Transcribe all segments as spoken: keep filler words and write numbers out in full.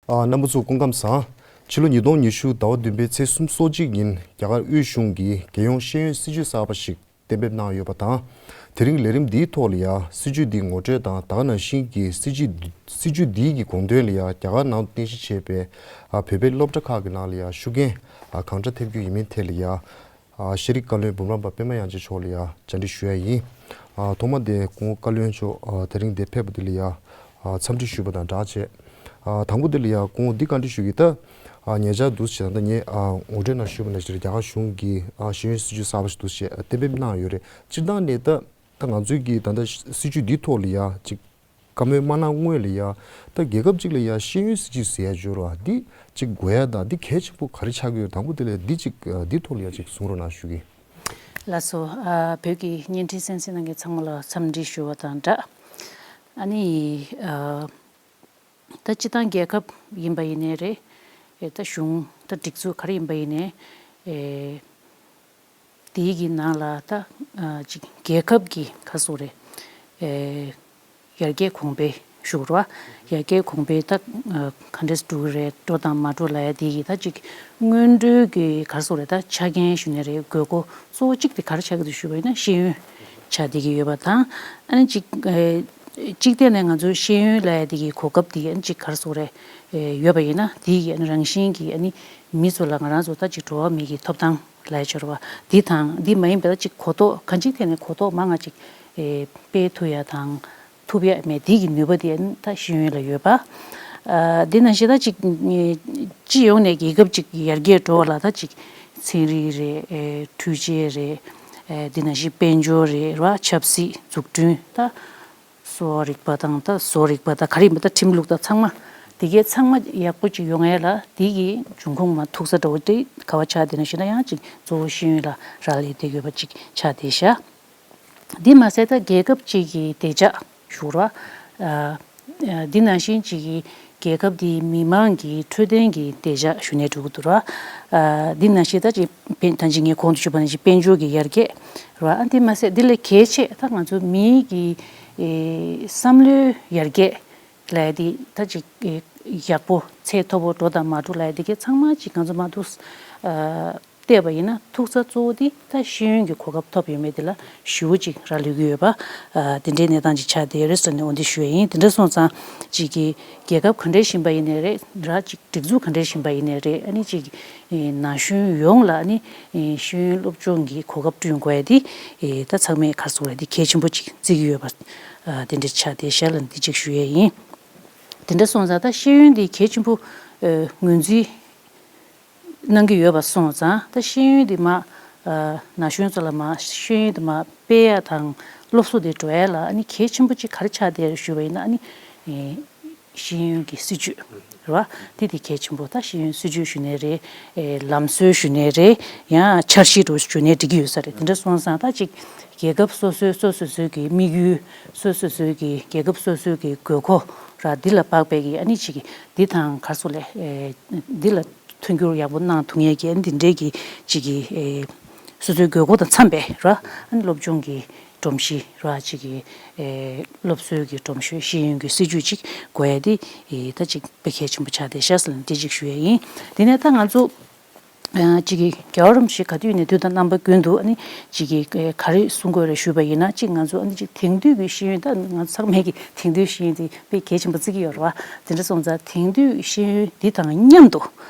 ཨ། རྣམ་པ་ཚོ་སྐུ་ཁམས་བཟང་། ཕྱི་ལོ་ཉིས་སྟོང་ཉི་ཤུ་ཟླ་བ་བདུན་པའི་ཚེས་སོ་གཅིག་ཉིན་རྒྱ་གར་དབུས་གཞུང་གིས་རྒྱལ་ཡོངས་ཤེས་ཡོན་སྲིད་བྱུས་གསར་པ་ཞིག་གཏན་འབེབས་གནང་ཡོད་པ་དང་། དེ་རིང་ལས་རིམ་འདིའི་ཐོག་ལ་ཡང་སྲིད་བྱུས་འདི་ངོ་སྤྲོད་དང་། ད་ག་ནང་བཞིན་གྱི་སྲིད་བྱུས་འདི་སྲིད་བྱུས་འདིའི་གི་དགོངས་དོན་ལ་ཡང་རྒྱ་གར་ནང་དུ་རྟེན་གཞི་བྱས་པའི་ཨ་བོད་པའི་སློབ་གྲྭ་ཁག་གི་ནང་ལ་ཡང་ཤུགས་རྐྱེན་ཨ་གང་འདྲ་ཐེབས་རྒྱུ་ཡིན་མིན་ཐད་ལ་ཡང་ཨ་ཤེས་རིག་བཀའ་བློན་འབུམ་རམས་པ་པད་མ་དབྱངས་ཅན་མཆོག་ལ་ཡང་བཅར་འདྲི་ཞུ་ཡ་ཡིན། ཨ་ཐོག་མ་དེ་སྐུ་ངོ་བཀའ་བློན་མཆོག་ཨ་དེ་རིང་འདིར་ཕེབས་པ་འདི་ལ་ཡང་ཨ་འཚམས་འདྲི་ཞུས་པ་དང་སྦྲགས་བྱས། ཨ་དང་པོ་འདི་ལ་ཡང་སྐུ་ངོ་འདི་བཀའ་འདྲི་ཞུ་གི། ད་ཨ་ཉེ་ཆར་འདུག་བྱས་ད་ངས་ཨ་ངོ་སྤྲོད་ནང་ཞུས་པ་ནང་བཞིན་རྒྱ་གར་གཞུང་གིས་ཨ་ཤེས་ཡོན་སྲིད་བྱུས་གསར་པ་ཞིག་འདུག་བྱས་གཏན་འབེབས་གནང་ཡོད་རེད། སྤྱིར་བཏང་ནས་ད་ད་ང་ཚོའི་གི་ད་ལྟ་སྲིད་བྱུས་འདིའི་ཐོག་ལ་ཡང་ཅིག་བཀའ་མོལ་མ་གནང་སྔོན་ལ་ཡང་ད་རྒྱལ་ཁབ་ཅིག་ལ་ཡང་ཤེས་ཡོན་སྲིད་བྱུས་ཟེར་ཡ་འབྱོར་བ་འདི་ཅིག་དགོས་ཡ་དང་འདི་གལ་ཆེན་པོ་ག་རེ་ཆགས་ཀྱི་ཡོད། དང་པོ་དེ་ལ་འདི་ཅིག་འདི་ཐོག་ལ་ཡང་ཅིག་གསུང་རོགས་གནང་ཞུ་གི། ལགས་སོ། ཨ་བོད་ཀྱི་བརྙན་འཕྲིན་གསན་གཟིགས་གནང་མཁན་ཚང་མ་ལ་འཚམས་འདྲི་ཞུ་བ་དང་སྦྲགས། ཨ་ནི་ཨ་ད་སྤྱིར་བཏང་རྒྱལ་ཁབ་ཡིན་པ་ཡིན་ནའི་རེད། ཨེ་ད་གཞུང་ད་སྒྲིག་འཛུགས་ག་རེ་ཡིན་པ་ཡིན་ནའི་ཨེ་དེའི་གི་ནང་ལ་ད་ཨ་ཅིག་རྒྱལ་ཁབ་ཀྱི་ག་རེ་ཟེར་དགོས་རེད། ཨེ་ཡར་རྒྱས་གོང་འཕེལ་ཞུ་དགོས་རེད་བ། ཡར་རྒྱས་གོང་འཕེལ་ད་ཨ་ག་འདྲས་འགྲོ་གི་རེད། འགྲོ་དང་མ་འགྲོ་ལབ་ཡ་དེ་གི་ད་ཅིག་སྔོན་འགྲོའི་གི་ག་རེ་ཟེར་དགོས་རེད། ད་ཆ་རྐྱེན་ཞུ་ནའི་རེད། དགོས་མཁོ་གཙོ་བོ་གཅིག་དེ་ག་རེ་ཆགས་ཀྱི་འདུག་ཞུ་བ་ཡིན་ན་ཤེས་ཡོན་ཆགས་བསྡད་ཀྱི་ཡོད་པ་དང་། ཨ་ནི་ཅིག་ཨེ་གཅིག་བལྟས་ནས་ང་ཚོའི་ཤེས་ཡོན་ལབ་ཡ་དེ་གི་གོ་སྐབས་དེ་ཨ་ནི་ཅིག་ག་རེ་ཟེར་དགོས་རེད། ཨེ་ཡོད་པ་ཡིན་ན་དེ་གི་ཨ་ནི་རང་བཞིན་གྱི་ཨ་ནི་མི་ཚོ་ལ་ང་རང་ཚོ་ད་ཅིག་འགྲོ་བ་མི་གི་ཐོབ་ཐང་ལབ་ཡ་འབྱོར་བ་འདི་དང་འདི་མ་ཡིན་པའི་ད་ཅིག་གོ་རྟོགས་གང་ཅིའི་ཐད་ནས་གོ་རྟོགས་མང་ང་ཅིག་ཨེ་སྤེལ་ཐུབ་ཡ་དང་ཐུབ་ཡ་མེད་འདི་གི་ནུས་པ་དེ་ད་ཤེས་ཡོན་ལ་ཡོད་པ། ཨ་འདི་ནང་བཞིན་ད་ཅིག་སྤྱི་ཡོངས་ནས་རྒྱལ་ཁབ་ཅིག་ཡར་རྒྱས་འགྲོ་བ་ལ་ད་ཅིག་ཚན་རིག་རེད། ཨེ་འཕྲུལ་ཆས་རེད། ཨེ་འདི་ནང་བཞིན་དཔལ་འབྱོར་རེད་ར། ཆབ་སྲིད་འཛུགས་སྐྲུན་ད། གསོ་བ་རིག་པ་དང་ད་བཟོ་རིག་པ་ད་ག་རེ་ཡིན་པ་ད་ཁྲིམས་ལུགས་ད་ཚང་མ་དེ་གའི་ཚང་མ་ཡག་པོ་ཅིག་ཡོང་ཡ་ལ་དེ་གི་འབྱུང་ཁུངས་མ་ཐུག་ས་འདྲ་བོ་དེ་ག་བ་ཆགས་བསྡད་ན་ཞུ་ན་ཡང་ཅིག་གཙོ་བོ་ཤེས་ཡོན་ལ་རག་ལས་བསྡད་ཡོད་པ་ཅིག་ཆགས་བསྡད་ཤག་འདི་མ་ཟད་ད་རྒྱལ་ཁབ་ཅིག་གི་བདེ་འཇགས་ཞུ་ར། ཨ་ཨ་འདི་ནང་བཞིན་ཅིག་གི་རྒྱལ་ཁབ་འདིའི་མི་མང་གི་འཕྲོད་བསྟེན་གྱི་བདེ་འཇགས་ཞུ་ནས་འགྲོ་གི་འདུག་ར། ཨ་འདི་ནང་བཞིན་ད་ཅིག་བན་ད་ཅིག་ངས་གོང་དུ་ཞུས་པ་ནང་བཞིན་དཔལ་འབྱོར་གྱི་ཡར་རྒྱས་ར། ཨ་འདི་མ་ཟད་འདི་ལས་གལ་ཆེ་ད་ང་ཚོ་མིའི་གི་ཨེ་བསམ་བློའི་ཡར་རྒྱས་ལས་འདི་ད་ཅིག་ཨེ་ཡག་པོ་ཚད་མཐོ་པོ་འགྲོ་དང་མ་འགྲོ་ལས་འདི་གའི་ཚང་མ་ཅིག་ང་ཚོ་མ་འདུག་ཨ། བལྟས་པ་ཡིན་ན་ཐུག་ས་གཙོ་བོ་དེ་ད་ཤེས་ཡོན་གྱི་གོ་སྐབས་ཐོབ་ཡོད་མེད་དེ་ལ་ཞེ་པོ་ཅིག་རག་ལུས་ཀྱི་ཡོད་པ། ཨ་དེ་འདྲའི་གནས་སྟངས་ཅིག་ཆགས་བསྡད་ཡོད་རེད་ཟེར་ནས་འོ་འདི་ཞུ་ཡ་ཡིན། དེ་འདྲ་སོང་ཙང་ཅིག་གི་རྒྱལ་ཁབ་ག་འདྲའི་ཞིག་ཡིན་པ་ཡིན་ནའི་རེད་ར། ཅིག་སྒྲིག་འཛུགས་ག་འདྲའི་ཞིག་ཡིན་པ་ཡིན་ནའི་རེད། ཨ་ནི་ཅིག་ཨེ་ན་གཞོན་ཡོངས་ལ་ཨ་ནི་ཨེ་ཤེས་ཡོན་སློབ་སྦྱོང་གི་གོ་སྐབས་བསྐྲུན་དགོས་ཡ་དེ་ཨེ་ད་ཚང་མས་ག་རེ་ཟེར་དགོས་རེད། དེ་གལ་ཆེན་པོ་ཅིག་བརྩི་གི་ཡོད་པ། ཨ་དེ་འདྲ་ཆགས་བསྡད་ཤག་ལབ་འདི་ཅིག་ཞུ་ཡ་ཡིན། དེ་འདྲ་སོང་ཙང་ད་ཤེས་ཡོན་འདི་གལ་ཆེན་པོ་ཨེ་ངོས་འཛིན་གནང་གི་ཡོད་པ་སོང་ཙང་ད་ཤེས་ཡོན་འདི་མ་ཨ་ན་གཞོན་ཚོ་ལ་མ་ཤེས་ཡོན་འདི་མ་སྤེལ་ཡ་དང་སློབ་གསོ་འདི་འགྲོ་ཡ་ལ་ཨ་ནི་གལ་ཆེན་པོ་ཅིག་ག་རེ་ཆགས་བསྡད་རེད་ཞུས་པ་ཡིན་ན་ཨ་ནི་ཨེ་ཤེས་ཡོན་གྱི་སྲིད་བྱུས་རེད་བ། དེ་དེ་གལ་ཆེན་པོ་ད་ཤེས་ཡོན་སྲིད་བྱུས་ཞུ་ནའི་རེད། ཨེ་ལམ་སྲོལ་ཞུ་ནའི་རེད། ཡང་འཆར་གཞི་འགྲོ་ཞུ་ནའི་འགྲིག་གི་ཡོད་ས་རེད། དེ་འདྲ་སོང་ཙང་ད་ཅིག་རྒྱལ་ཁབ་སོ་སོའི་སོ་སོ་སོའི་གི་དམིགས་ཡུལ་སོ་སོ་སོའི་གི་རྒྱལ་ཁབ་སོ་སོའི་གི་དགོས་མཁོ་ར་འདི་ལ་དཔག་པའི་གི་ཨ་ནི་ཅིག་འདི་དང་ག་རེ་ཟེར་དགོས་རེད། ཨེ་འདི་ལ་མཐུན་འགྱུར་ཡག་པོ་གནང་ཐུབ་མཁན་གྱི་འདི་འདྲའི་གི་ཅིག་གི་ཨེ་སོ་སོའི་དགོས་མཁོ་དང་འཚམས་པའི་ར་ཨ་ནི་སློབ་སྦྱོང་གི་སྒྲོམ་གཞི་ར་ཅིག་གི་ཨེ་སློབ་གསོའི་གི་སྒྲོམ་གཞི་ཤེས་ཡོན་གྱི་སྲིད་བྱུས་ཅིག་དགོས་ཡ་དེ་ཨེ་ད་ཅིག་དཔེ་གལ་ཆེན་པོ་ཆགས་བསྡད་ཤག་ཟེར་ནས་འདི་ཅིག་ཞུ་ཡ་ཡིན། དེ་ནས་ད་ང་ཚོ་ཨ་ཅིག་གི་རྒྱལ་བ་རིན་པོ་ཆེ་ག་དུས་ནས་དུས་དང་རྣམ་པ་ཀུན་ཏུ་ཨ་ནི་ཅིག་གི་ག་རེ་གསུང་དགོས་རེད་ཞུས་པ་ཡིན་ན་ཅིག་ང་ཚོ་ཨ་ནི་ཅིག་དེང་དུས་ཀྱི་ཤེས་ཡོན་ད་ང་ཚོ་ཚང་མས་ཀྱི་དེང་དུས་ཤེས་ཡོན་དེ་དཔེ་གལ་ཆེན་པོ་བརྩི་གི་ཡོད་རེད་བ། དེ་འདྲ་སོང་ཙང་དེང་དུས་ཤེས་ཡོན་འདི་དང་མཉམ་དུ་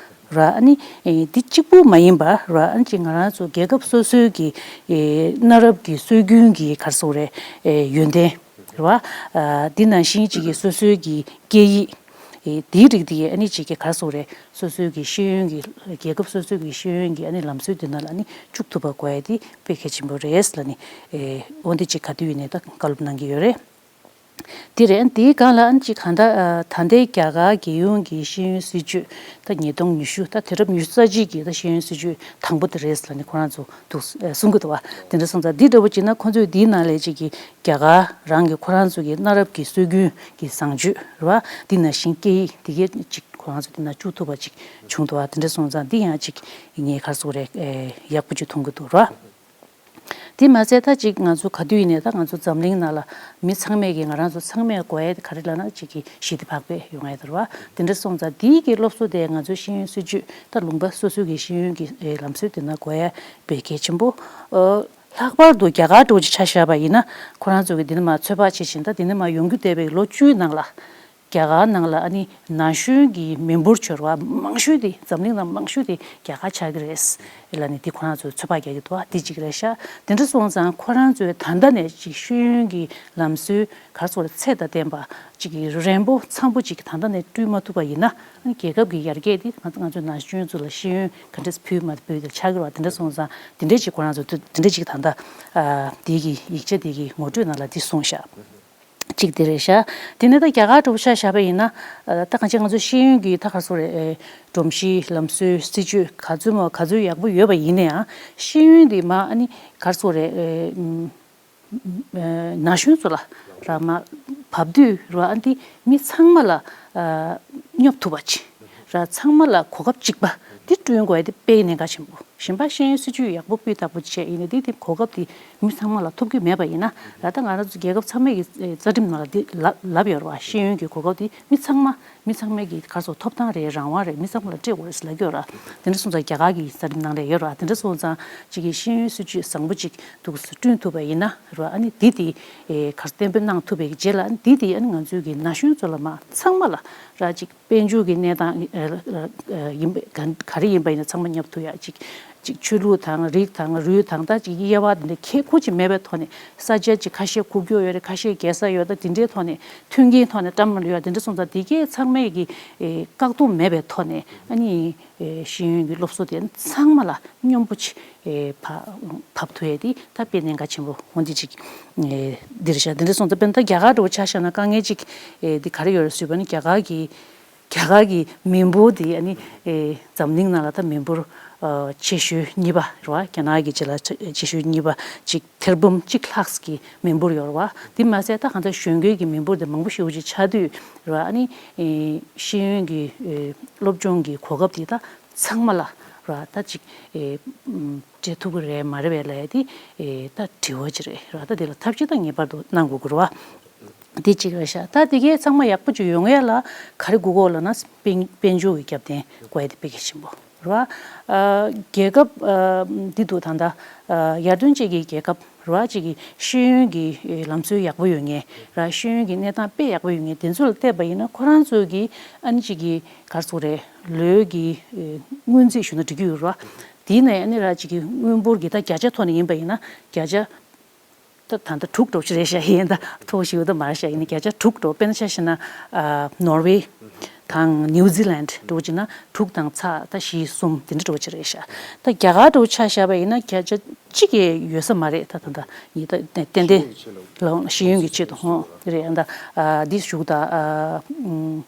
ར་ཨ་ནི་ཨེ་འདི་གཅིག་པུ་མ་ཡིན་པ་ར་ཨ་ནི་ཅིག་ང་རང་ཚོ་རྒྱལ་ཁབ་སོ་སོའི་གི་ཨེ་གནའ་རབས་ཀྱི་སྲོལ་རྒྱུན་གྱི་ག་རེ་ཟེར་དགོས་རེད། ཨེ་ཡོན་ཏན་རེད་བ། ཨ་འདི་ནང་བཞིན་ཅིག་གི་སོ་སོའི་གི་སྐད་ཡིག་ཨེ་དེའི་རིགས་དེ་ཨ་ནི་ཅིག་གི་ག་རེ་ཟེར་དགོས་རེད། སོ་སོའི་གི་ཤེས་ཡོན་གི་རྒྱལ་ཁབ་སོ་སོའི་གི་ཤེས་ཡོན་གི་ཨ་ནི་ལམ་སྲོལ་དེ་ནང་ལ་ཨ་ནི་བཅུག་ཐུབ་པ་དགོས་ཡ་དེ་དཔེ་གལ་ཆེན་པོ་རེད་ལབ་ནི་ཨེ་འོ་འདི་ཅིག་ག་དུས་ཡིན་ནའི་ད་བཀའ་སློབ་གནང་གི་ཡོད་རེད། དེ་རེད། དེའི་སྒང་ལ་ཨ་ནི་ཅིག་གང་ལྟར་ཨ་ད་ལྟའི་རྒྱ་གར་རྒྱལ་ཡོངས་ཀྱི་ཤེས་ཡོན་སྲིད་བྱུས་ད་ཉིས་སྟོང་ཉི་ཤུ་ད་དུས་རབས་ཉི་ཤུ་རྩ་གཅིག་གི་ད་ཤེས་ཡོན་སྲིད་བྱུས་དང་པོ་དེ་རེད་ལབ་ནི་ཁོ་རང་ཚོ་འདུག་ཨ་གསུང་གི་འདུག་བ། དེ་འདྲ་སོང་ཙང་འདི་འདྲ་བོ་བྱས་ན་ཁོ་ཚོས་འདིའི་ནང་ལས་ཅིག་གི་རྒྱ་གར་རང་གི་ཁོ་རང་ཚོ་གི་གནའ་རབས་ཀྱི་སྲོལ་རྒྱུན་གྱི་བཟང་སྤྱོད་རེད་བ། འདི་ནང་བཞིན་སྐད་ཡིག་འདི་གའི་ཅིག་ཁོ་རང་ཚོ་འདི་ནང་བཅུག་ཐུབ་པ་ཅིག་བྱུང་འདུག་བ། དེ་འདྲ་སོང་ཙང་འདི་ཡང་ཅིག་ངས་ག་རེ་ཟེར་དགོས་རེད། ཨེ་ཡག་པོ་ཅིག་མཐོང་གི་འདུག་རེད་བ། དེ་མ་ཚད་ད་ཅིག་ང་ཚོ་ག་དུས་ཡིན་ནའི་ད་ང་ཚོ་འཛམ་གླིང་ནང་ལ་མི་ཚང་མས་ཀྱི་ང་རང་ཚོ་ཚང་མས་དགོས་ཡ་དེ་ག་རེ་ལབ་ན་ཅིག་གི་ཞི་བདེ་བག་ཕེབས་ཡོང་ཡ་དེ་རེད་བ། དེ་འདྲ་སོང་ཙང་དེའི་གི་སློབ་གསོ་དེ་ང་ཚོའི་ཤེས་ཡོན་སྲིད་བྱུས་ད་ལུང་པ་སོ་སོའི་གི་ཤེས་ཡོན་གྱི་ལམ་སྲོལ་དེ་ནང་དགོས་ཡ་དཔེ་གལ་ཆེན་པོ། ལྷག་པར་དུ་རྒྱ་གར་འདྲ་བོ་ཅིག་ཆ་བཞག་པ་ཡིན་ན་ཁོ་རང་ཚོ་གི་འདི་ནས་མར་ཚོད་དཔག་བྱེད་བཞིན་ད་འདི་ནས་མར་ཡོང་རྒྱུ་བསྡད་པའི་ལོ་བཅུའི་ནང་ལ། རྒྱ་གར་ནང་ལ་ཨ་ནི་ན་གཞོན་གྱི་མི་འབོར་བྱོས་ར་བ་མང་ཤོས་དེ་འཛམ་གླིང་ནང་མང་ཤོས་དེ་རྒྱ་གར་ཆགས་ཀྱི་རེད་ལབ་ནས་དེ་ཁོ་རང་ཚོས་ཚོད་དཔག་རྒྱག་གི་འདུག་བ། དེ་གཅིག་རེད་ཤག་དེ་འདྲ་སོང་ཙང་ཁོ་རང་ཚོས་ད་ལྟ་ནས་ཅིག་ཤེས་ཡོན་གྱི་ལམ་སྲོལ་ག་རེ་ཟེར་དགོས་རེད། ཚད་དང་ལྡན་པ་ཅིག་གི་རན་པོ་འཚམ་པོ་ཅིག་ད་ལྟ་ནས་བསྐྲུན་མ་ཐུབ་པ་ཡིན་ན་ཨ་ནི་རྒྱལ་ཁབ་ཀྱི་ཡར་རྒྱས་དེ་ང་ཚོ་ང་ཚོའི་ན་གཞོན་ཚོ་ལ་ཤེས་ཡོན་ག་འདྲས་ཕུལ་མ་ཕུལ་དེ་ཆགས་ཀྱི་རེད་བ། དེ་འདྲ་སོང་ཙང་དེ་འདྲས་ཅིག་ཁོ་རང་ཚོ་དེ་འདྲས་ཅིག་ད་ལྟ་ཨ་དེ་གི་ཡིག་ཆ་དེ་གི་ངོ་སྤྲོད་ནང་ལ་དེ་གསུངས་ཤག་གཅིག་དེ་རེད་ཤག་དེ་ནས་ད་རྒྱ་གར་འདྲ་བོ་ཆ་བཞག་པ་ཡིན་ན། ཨ་ད་གང་ཅི་ང་ཚོ་ཤེས་ཡོན་གྱི་ད་ག་རེ་ཟེར་དགོས་རེད། ཨེ་སྒྲོམ་གཞི་ལམ་སྲོལ་སྲིད་ཇུས་ག་ཚོད་མོ་ག་ཚོད་ཡག་པོ་ཡོད་པ་ཡིན་ན་ཡང་ཤེས་ཡོན་དེ་མ་ཨ་ནི་ག་རེ་ཟེར་དགོས་རེད། ཨེ་ཨམ་ཨེ་ན་གཞོན་ཚོ་ལ་ར་མ་བབས་དུས་ར་ཨ་འདི་མི་ཚང་མ་ལ་ཨ་སྙོབ་ཐུབ་པ་ཅིག་ར་ཚང་མ་ལ་གོ་སྐབས་གཅིག་པ་འདི་བསྐྲུན་དགོས་ཡ་དེ་དཔེ་གནད་འགག་ཆེན་པོ། གཞན་པ་ཤེས་ཡོན་སྲིད་ཇུས་ཡག་པོ་སྤུས་དག་པོ་བྱས་ཡིན་ན་དེ་དེ་གོ་སྐབས་དེ་མི་ཚང་མ་ལ་ཐོབ་ཀྱི་མེད་པ་ཡིན་ན་ད་ལྟ་ང་རང་ཚོ་རྒྱལ་ཁབ་ཚང་མའི་གི་རྩ་ཁྲིམས་ནང་ལ་དེ་ལབ་ལབ་ཡོད་རེད་བ། ཤེས་ཡོན་གྱི་གོ་སྐབས་དེ་མི་ཚང་མ་མི་ཚང་མའི་གི་ག་རེ་ཟེར་ཐོབ་ཐང་རེད། རང་དབང་རེད། མི་ཚང་མ་ལ་སྤྲད་དགོས་རེད་ཟེར་ལབ་ཀྱི་ཡོད་རེད། དེ་འདྲ་སོང་ཙང་རྒྱ་གར་གི་རྩ་ཁྲིམས་ནང་ལ་ཡོད་རེད་བ། དེ་འདྲ་སོང་ཙང་གཅིག་གི་ཤེས་ཡོན་སྲིད་ཇུས་བཟང་པོ་ཅིག་འདུག་སེ་བསྐྲུན་ཐུབ་པ་ཡིན་ན་རེད་བ། ཨ་ནི་དེ་དེ་ག་རེ་གཏན་འབེབས་གནང་ཐུབ་པའི་གི་རྗེས་ལ་ཨ་ནི་དེ་དེ་ཨ་ནི་ང་ཚོའི་གི་ན་གཞོན་ཚོ་ལ་མ་ཚང་མ་ལ་ར་གཅིག་དཔལ་འབྱོར་གྱི་གནས་སྟངས་ཨ་ཨ་ཡིན་པ་ག་ག་རེ་ཡིན་པ་ཡིན་ན་ཚང་མ་སྙོབ་ཐུབ་ཡ་གཅིག་གཅིག་ཆོས་ལུགས་དང་རིགས་དང་རུས་དང་ད་གཅིག་དབྱེ་བ་དེ་འདྲ་ཁྱད་ཁུར་ཅིག་མེད་པའི་ཐོག་ནས་ས་ཆ་གཅིག་ཁ་ཤས་ཁུག་ཀྱོག་ཡོད་རེད། ཁ་ཤས་རྒྱལ་ས་ཡོད། ད་དེ་འདྲའི་ཐོག་ནས་མཐུན་རྐྱེན་ཐོག་ནས་བཀྲམ་ཡོད། དེ་འདྲ་སོང་ཙང་དེ་གས་ཚང་མས་ཀྱི་ཨེ་བཀག་སྡོམ་མེད་པའི་ཐོག་ནས་ཨ་ནི་ཨེ་ཤེས་ཡོན་གྱི་སློབ་གསོ་དེ་ཚང་མ་ལ་སྙོམས་པོ་ཅིག་ཨེ་བ་བབས་ཐུབ་ཡས་དེ་ད་དཔེ་གནད་འགག་ཆེན་པོ་འོ་འདི་ཅིག་ཨེ་འདིར་བཞག་དེ་འདྲ་སོང་ཙང་དཔེར་ན་ད་རྒྱ་གར་འདྲ་བོ་ཆ་བཞག་ན་དཀའ་ངལ་ཅིག་ཨེ་འདི་ག་རེ་ཡོད་རེད་ཟེར་བ་ནི་རྒྱ་གར་གྱི་རྒྱ་གར་གྱི་མི་འབོར་དེ་ཨ་ནི་ཨེ་འཛམ་གླིང་ནང་ལ་ད་མི་འབོར་ཨ་ཆེ་ཤོས་གཉིས་པ་རེད་བ། རྒྱ་ནག་གི་རྗེས་ལ་ཆེ་ཆེ་ཤོས་གཉིས་པ་ཅིག་ཐེར་འབུམ་གཅིག་ལྷག་གི་མི་འབོར་ཡོད་རེད་བ། དེ་མ་ཟད་ད་གང་ལྟར་གཞོན་སྐྱེས་ཀྱི་མི་འབོར་དེ་མང་པོ་ཞེ་པོ་ཅིག་ཆགས་དུས་རེད་བ། ཨ་ནི་ཨེ་ཤེས་ཡོན་གྱི་ཨེ་སློབ་སྦྱོང་གི་གོ་སྐབས་དེ་ད་ཚང་མ་ལ་རེད་བ། ད་ཅིག་ཨེ་ཨམ་སྤྲད་ཐུབ་ཀྱི་རེད་མ་རེད་པས་ལབ་ཡ་དེ་ཨེ་ད་དྲི་བ་ཅིག་རེད་རེད་བ། ད་དེ་ལ་ཐབས་ཤེས་ད་ངེས་པར་དུ་གནང་དགོས་ཀྱི་རེད་བ། དེ་གཅིག་རེད་ཤག་ད་དེ་གའི་ཚང་མ་ཡག་པོ་ཅིག་ཡོང་ཡ་ལ་ག་རེ་དགོས་ཀྱི་ཡོད་ལབ་ན་དཔལ་དཔལ་འབྱོར་གྱི་རྒྱབ་རྟེན་དགོས་ཡ་དེ་དཔེ་གལ་ཆེན་པོ་རེད་བ། ཨ་རྒྱལ་ཁབ་ཨ་འདི་འདུག་ད་ལྟ་ཨ་ཡར་ཐོན་ཅན་གྱི་རྒྱལ་ཁབ་རེད་བ། ཅིག་གི་ཤེས་ཡོན་གྱི་ཨེ་ལམ་སྲོལ་ཡག་པོ་ཡོད་མཁན་རེད། ཤེས་ཡོན་གྱི་གནས་སྟངས་དཔེ་ཡག་པོ་ཡོད་མཁན་དེ་ཚོ་ལ་བལྟས་པ་ཡིན་ན་ཁོ་རང་ཚོ་གི་ཨ་ནི་ཅིག་གི་ག་རེ་ཟེར་དགོས་རེད། ལོའི་གི་ཨེ་སྔོན་རྩིས་ཞུ་ན་འགྲིག་གི་ཡོད་རེད་བ། དེའི་ནང་ཨ་ནི་ར་ཅིག་གི་དངུལ་འབོར་གྱི་ད་བརྒྱ་ཆ་ཐོག་ནས་ཡིན་པ་ཡིན་ན་བརྒྱ་ཆ། ད་ད་ལྟ་དྲུག་འགྲོ་ཆེ་རེད་ཤག་ཡིན་ད་ཐོག་ཞིག་ཡོད་ད་མ་རེད་ཤག་ཡིན་ན་བརྒྱ་ཆ་དྲུག་འགྲོ། དཔེར་ན་ཆ་བཞག་ན་ཨ་ནོར་ཝེ་དང་ནིའུ་ཛི་ལན་འགྲོ་ཅིག་ན་དྲུག་དང་ཚེག་ད་བཞི་གསུམ་དེ་འདྲ་འགྲོ་ཆེ་རེད་ཤག་ད་རྒྱ་གར་འགྲོ་ཆ་བཞག་པ་ཡིན་ན་བརྒྱ་ཆ་གཅིག་ཡས་ཡོད་ས་མ་རེད། ད་ད་ད་ཡིན་ད་ཏན་ཏན་ལོ་ཤེས་ཡོན་གྱི་ཆེད་དུ་ཧོ་རེད་ཡང་ད་ཨ་འདི་ཞུགས་ད་ཨ་ཨུམ།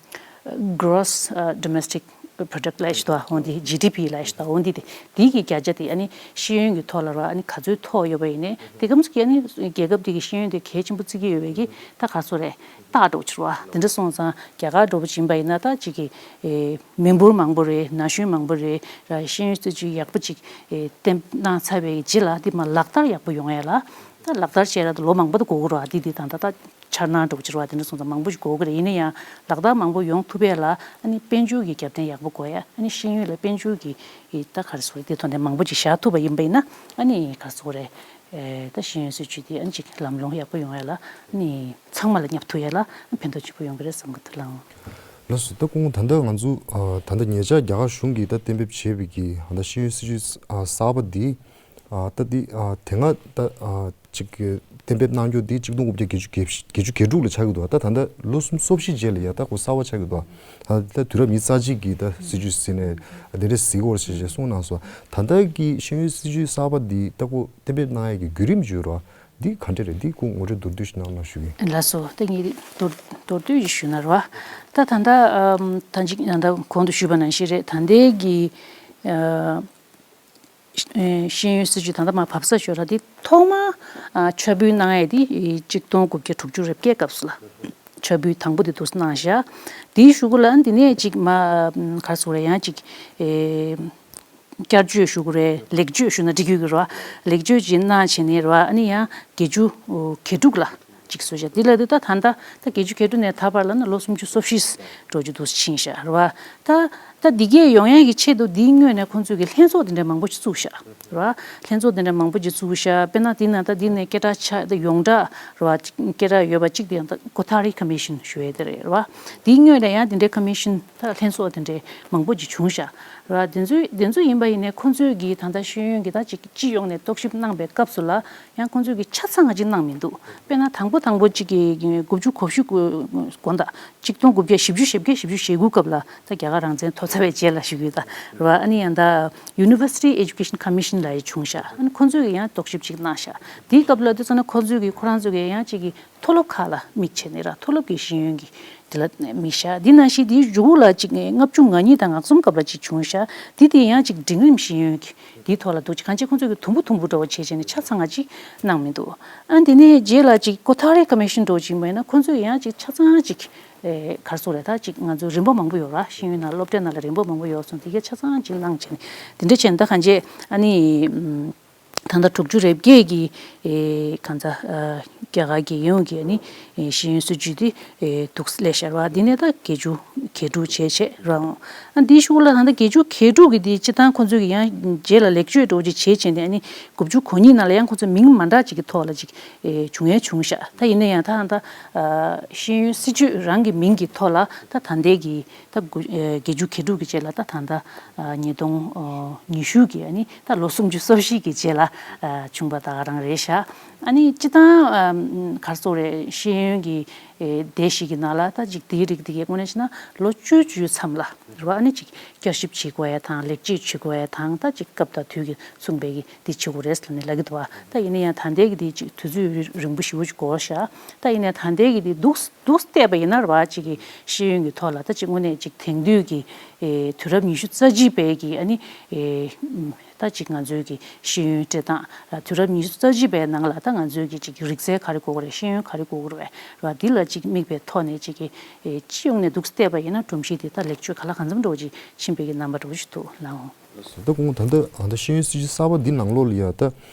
Gross ཨ་Domestic Product ལབ་ཞིག་འདུག་འོ་འདི་ཇི་ཌི་པི་ལབ་ཞིག་འདུག་འོ་འདི་དེ་དེའི་གི་བརྒྱ་ཆ་དེ་ཨ་ནི་ཤེས་ཡོན་གྱི་ཐོག་ལ་ར་ཨ་ནི་ག་ཚོད་ཐོག་ཡོད་པ་ཡིན་ནའི་དེ་གམ་ཚོད་ཀྱི་ཨ་ནི་རྒྱལ་ཁབ་དེ་གི་ཤེས་ཡོན་དེ་གལ་ཆེན་པོ་བརྩི་གི་ཡོད་པའི་གི་ད་ག་ཚོད་རེད་རྟགས་འགྲོ་ཕྱིར་བ་དེ་འདྲ་སོང་ཙང་རྒྱ་གར་འགྲོ་བ་ཕྱིན་པ་ཡིན་ན་ད་ཅིག་གི་ཨེ་མི་འབོར་མང་པོ་རེད། ན་གཞོན་མང་པོ་རེད་ར། ཤེས་ཡོན་སྲིད་ཇུས་ཡག་པོ་ཅིག་ཨེ་གཏན་གནང་ཚར་བའི་རྗེས་ལ་དེ་མ་ལག་བསྟར་ཡག་པོ་ཡོང་ཡ་ལ་ད་ལག་བསྟར་བྱས་ལ་ད་ལོ་མང་པོ་ད་འགོར་གི་རེད་བ། དེ་དེ་དང་ད་ད། འཆར་སྣང་འདྲ་བོ་ཅིག་རེད་བ། དེ་འདྲ་སོང་ཙང་མང་པོ་ཞིག་དགོས་ཀྱི་རེད། ཡིན་ན་ཡང་ལག་བསྟར་མང་པོ་ཡོང་ཐུབ་ཡས་ལ་ཨ་ནི་དཔལ་འབྱོར་གྱི་རྒྱབ་རྟེན་ཡག་པོ་དགོས་ཡ། ཨ་ནི་ཤེས་ཡོན་ལ་དཔལ་འབྱོར་གྱི་ད་ག་རེ་ཟེར་དེ་ཐོག་ནས་མང་པོ་ཅིག་བཞག་ཐུབ་པ་ཡིན་པ་ཡིན་ན་ཨ་ནི་ག་རེ་ཟེར་དགོས་རེད། ཨེ་ད་ཤེས་ཡོན་སྲིད་བྱུས་དེ་ཨ་ནི་ཅིག་ལམ་ལྷོང་ཡག་པོ་ཡོང་ཡ་ལ་ཨ་ནི་ཚང་མ་ལ་བསྙབ་ཐུབ་ཡ་ལ་ཕན་ཐོགས་ཆེན་པོ་ཡོང་གི་རེད་བསམ་གི་འདུག་ལགས། ལགས་སོ། ད་སྐུ་ངོ་ད་ལྟ་ང་ཚོ་ཨ་ད་ལྟ་ཉེ་ཆར་རྒྱ་གར་གཞུང་གིས་ད་གཏན་འབེབས་བྱས་པའི་གི་ཨ་ད་ཤེས་ཡོན་སྲིད་བྱུས་ཨ་གསར་པ་འདི་ཨ་ད་འདི་ཨ་དེ་སྔ་ད་ཨ་ཅིག་གི་གཏན་འབེབས་གནང་རྒྱུ་འདི་གཅིག་སྟོང་དགུ་བརྒྱ་བརྒྱད་ཅུ་གྱ་བརྒྱད་ཅུ་གྱ་དྲུག་ལ་ཆགས་ཀྱི་འདུག་ད་ད་ལྟ་ལོ་གསུམ་སོ་བཞི་རྗེས་ལ་ཡ་ད་ཁོ་གསར་པ་ཆགས་ཀྱི་འདུག་ད་ད་དུས་རབས་ཉི་ཤུ་རྩ་གཅིག་གི་ད་སྲིད་བྱུས་ཟིན་ནས་འདི་འདྲ་གཟིགས་སྐོར་ཞེས་ཞེས་གསུངས་གནང་སོང་། ད་ལྟ་གི་ཤེས་ཡོན་སྲིད་བྱུས་གསར་པ་འདི་ད་ཁོ་གཏན་འབེབས་གནང་ཡས་ཀྱི་བརྒྱུད་རིམ་བརྗོད་རོགས། འདི་ག་འདྲ་རེད། འདི་ཁོ་ངོ་སྤྲོད་མདོར་བསྡུས་ཤིག་གནང་ན་ཞུ་གི། ལགས་སོ། ད་ངས་མདོར་མདོར་བསྡུས་ཤིག་ཞུ་ན་རོ། ད་ད་ལྟ་ཨམ་ད་ཅིག་ད་ལྟ་གོང་དུ་ཞུས་པ་ནང་བཞིན་རེད། ད་ལྟའི་གི་ཨ། ཤེས་ཡོན་སྲིད་བྱུས་ད་ལྟ་མར་བབས་ས་ཞོར་ལ་དེ་ཐོག་མ་ཨ་ཕྱག་ཕུལ་གནང་ཡས་དེ་གཅིག་སྟོང་དགུ་བརྒྱ་དྲུག་ཅུ་རེ་བརྒྱད་སྐབས་སུ་ལ་ཕྱག་ཕུལ་དང་པོ་དེ་འདུག་སེ་གནང་བཞག་དེའི་གཞུག་གུ་ལ་འདི་ནས་གཅིག་མ་ག་རེ་ཟེར་དགོས་རེད། ཡང་གཅིག་ཨེ་ བསྐྱར་བཅོས་ཞུ་དགོས་རེད། ལེགས་བཅོས་ཞུ་ན་འགྲིག་གི་ཡོད་ཀྱི་རེད་བ། ལེགས་བཅོས་ཅིག་གནང་བྱས་ནས་རེད་བ། ཨ་ནི་ཡང་བརྒྱད་ཅུ་གྱ་དྲུག་ལ་ཅིག་བཟོས་བཞག་འདི་ལ་དེ་ད་ད་ལྟ་ད་བརྒྱད་ཅུ་གྱ་དྲུག་ནས་ད་བར་ལ་ན་ལོ་སུམ་ཅུ་སོ་བཞི་འགྲོ་རྒྱུ་འདུག་ཕྱིན་བཞག་རེད་བ། ད་ད་འདི་གས་ཡོང་ཡག་གི་ཆེད་དུ་འདིའི་སྔོན་ནས་ཁོང་ཚོས་ཀྱི་ལྷན་ཚོགས་འདི་འདྲ་མང་པོ་ཅིག་བཙུགས་བཞག་རེད་བ། ལྷན་ཚོགས་འདི་འདྲ་མང་པོ་ཅིག་བཙུགས་བཞག་དཔེར་ན་འདི་ན་ད་འདི་ནས་སྐད་གྲགས་ཆགས་ད་ཡོངས་གྲགས་རེད་བ། སྐད་གྲགས་ཡོད་པ་གཅིག་དེ་ཡང་ད་Kothari Commission ཞུ་ཡས་དེ་རེད་རེད་བ། འདིའི་སྔོན་ལ་ཡང་འདི་འདྲའི་Commission ད་ལྷན་ཚོགས་དེ་འདྲའི་མང་པོ་ཅིག་བྱུང་ཤག་ར། དེ་ཚོའི་དེ་ཚོ་ཡིན་པ་ཡིན་ནའི་ཁོང་ཚོས་ཀྱིས་ད་ལྟ་ཤེས་ཡོན་གྱི་ད་ཅིག་སྤྱི་ཡོངས་ནས་རྟོག་ཞིབ་གནང་པའི་སྐབས་སུ་ལ་ཡང་ཁོང་ཚོས་ཀྱིས་ཆ་ཚང་ཅིག་གནང་མི་འདུག་དཔེར་ན་དང་པོ་དང་པོ་ཅིག་གི་དགུ་བཅུ་གོ་བཞི་དགོང་དག་གཅིག་སྟོང་དགུ་བརྒྱ་བཞི་བཅུ་ཞེ་བརྒྱད་བཞི་བཅུ་ཞེ་དགུ་སྐབས་ལ་ད་རྒྱ་གར་རང་བཙན་ཐོབ་ཚར་བའི་རྗེས་ལ་ཞུ་གི་ཡོད་ད་ར། ཨ་ནི་ཡང་ད་University Education Commission ལ་ཡང་བྱུང་ཤག་ཨ་ནི་ཁོང་ཚོས་ཀྱིས་ཡང་རྟོག་ཞིབ་ཅིག་གནང་ཤག་དེའི་སྐབས་ལ་དུས་ཚོད་ན་ཁོང་ཚོས་ཀྱིས་ཁོ་རང་ཚོས་ཀྱིས་ཡང་ཅིག་གི་མཐོ་སློབ་ཁག་ལ་དམིགས་བྱས་ནས་ར། མཐོ་སློབ་ཀྱི་ཤེས་ཡོན་གྱི་དེ་ལ་དམིགས་ཤག་འདི་ནང་བཞིན་དེའི་གཞུག་གུ་ལ་གཅིག་ནས་ལྔ་བཅུ་ང་གཉིས་དང་ང་གསུམ་སྐབས་ལ་གཅིག་བྱུང་ཤག་འདི་དེ་ཡང་གཅིག་འབྲིང་རིམ་ཤེས་ཡོན་གྱི་དེའི་ཐོག་ལ་འདུག་གཅིག་གང་ཅི་ཁོང་ཚོས་ཀྱི་དུམ་བུ་དུམ་བུ་འདྲ་བོ་བྱས་བྱས་ནས་ཆ་ཚང་ང་གཅིག་གནང་མི་འདུག་ཨ་འདི་ནས་རྗེས་ལ་གཅིག་Kothari Commission འདྲ་བོ་གཅིག་མ་ཡིན་ན་ཁོང་ཚོས་ཡང་གཅིག་ཆ་ཚང་གཅིག་ག་རེ་ཟེར་དགོས་རེད། ད་གཅིག་ང་ཚོ་རིམ་པ་མང་པོ་ཡོད་ར། ཤེས་ཡོན་ནང་སློབ་གྲྭའི་ནང་ལ་རིམ་པ་མང་པོ་ཡོད་སོང་། དེ་གས་ཆ་ཚང་གཅིག་གནང་བྱས་ནས་དེ་འདྲ་བྱས་ནས་ད་གང་ཅི་ཨ་ནི། ད་ལྟ་དྲུག་ཅུ་རེ་བརྒྱད་ཀྱི་ཨེ་གང་ཟག་ཨ་རྒྱ་གར་རྒྱལ་ཡོངས་ཀྱི་ཨ་ནི་ཨེ་ཤེས་ཡོན་སྲིད་བྱུས་འདི་ཨེ་འདུག་སླེབས་ཤར་བ། འདི་ནས་ད་བརྒྱད་ཅུ་གྱ་དྲུག་བྱས་བྱས་རང་ཨ་འདིའི་ཤུགས་ལ་ད་ལྟ་བརྒྱད་ཅུ་གྱ་དྲུག་གི་འདི་སྤྱི་བཏང་ཁོང་ཚོས་ཀྱི་ཡང་རྗེས་ལ་ལེགས་བཅོས་འགྲོ་ཅིག་བྱས་བྱས་ནས་ཨ་ནི་དགུ་བཅུ་གོ་གཉིས་ནང་ལ་ཡང་ཁོང་ཚོས་མིང་མ་འདྲ་ཅིག་གི་ཐོག་ལ་ཅིག་ཨེ་བྱུང་ཡང་བྱུང་ཤག་ད་ཡིན་ན་ཡང་ད་ད་ལྟ་ཨ་ཤེས་ཡོན་སྲིད་བྱུས་རང་གི་མིང་གི་ཐོག་ལ་ད་ད་ལྟའི་གི་ད་དགུ་ཨེ་བརྒྱད་ཅུ་གྱ་དྲུག་གི་རྗེས་ལ་ད་ད་ལྟ་ཨ་ཉིས་སྟོང་ཨ་ཉི་ཤུ་གི་ཨ་ནི་ད་ལོ་སུམ་ཅུ་སོ་བཞི་གི་རྗེས་ལ་ཨ་བྱུང་བ་ད་ག་རང་རེད་ཤག་ཨ་ནི་སྤྱི་བཏང་ཨ་ག་རེ་ཟེར་དགོས་རེད། ཤེས་ཡོན་གྱི་ཨེ་སྡེ་ཞིག་གི་ནང་ལ་ད་ཅིག་དེའི་རིགས་དེ་གའི་དངོས་གནས་བྱས་ན་ལོ་བཅུ་བཅུའི་མཚམས་ལ་རེད་བ། ཨ་ནི་ཅིག་བསྐྱར་ཞིབ་བྱེད་དགོས་ཡ་དང་ལེགས་བཅོས་བྱེད་དགོས་ཡ་དང་ད་ཅིག་སྐབས་དང་དུས་ཀྱིས་མཚུངས་པའི་གི་འདི་བྱེད་དགོས་རེད་ལབ་ནས་ལབ་ཀྱི་འདུག་བ། ད་ཡིན་ན་ཡང་ད་ལྟའི་གི་འདི་ཅིག་དུས་ཚོད་རིང་པོ་ཞེ་པོ་ཅིག་འགོར་ཤག་ད་ཡིན་ན་ད་ལྟའི་གི་འདི་འདུག་འདུག་བལྟས་པ་ཡིན་ན་རེད་བ། གཅིག་གི་ཤེས་ཡོན་གྱི་ཐོག་ལ་ད་གཅིག་དངོས་གནས་གཅིག་དེང་དུས་ཀྱི་ཨེ་དུས་རབས་ཉི་ཤུ་རྩ་གཅིག་པའི་གི་ཨ་ནི་ཨེ་ད་གཅིག་ང་ཚོའི་གི་ཤེས་ཡོན་སྤྲད་སྟངས་དུས་རབས་ཉི་ཤུ་རྩ་གཅིག་པའི་ནང་ལ་ད་ང་ཚོའི་གི་གཅིག་རིག་རྩལ་ག་རེ་དགོས་ཀྱི་རེད། ཤེས་ཡོན་ག་རེ་དགོས་ཀྱི་རེད་བ། འདི་ལ་གཅིག་དམིགས་པའི་ཐོག་ནས་གཅིག་གི་ཨེ་སྤྱི་ཡོངས་ནས་འདུག་བལྟས་པ་ཡིན་ན་སྒྲོམ་གཞི་འདི་ད་ལེགས་བཅོས་ག་ལ་གང་འཚམ་འདྲ་བོ་ཅིག་ཕྱིན་པའི་གི་རྣམ་པ་འདྲ་བོ་ཞིག་འདུག་ལགས། ད་དགོངས་ད་ལྟ་ད་ལྟ་ཤེས་ཡོན་སྲིད་བྱུས་གསར་པ་འདི་ནང་ལོགས་ལ་ཡ་ད་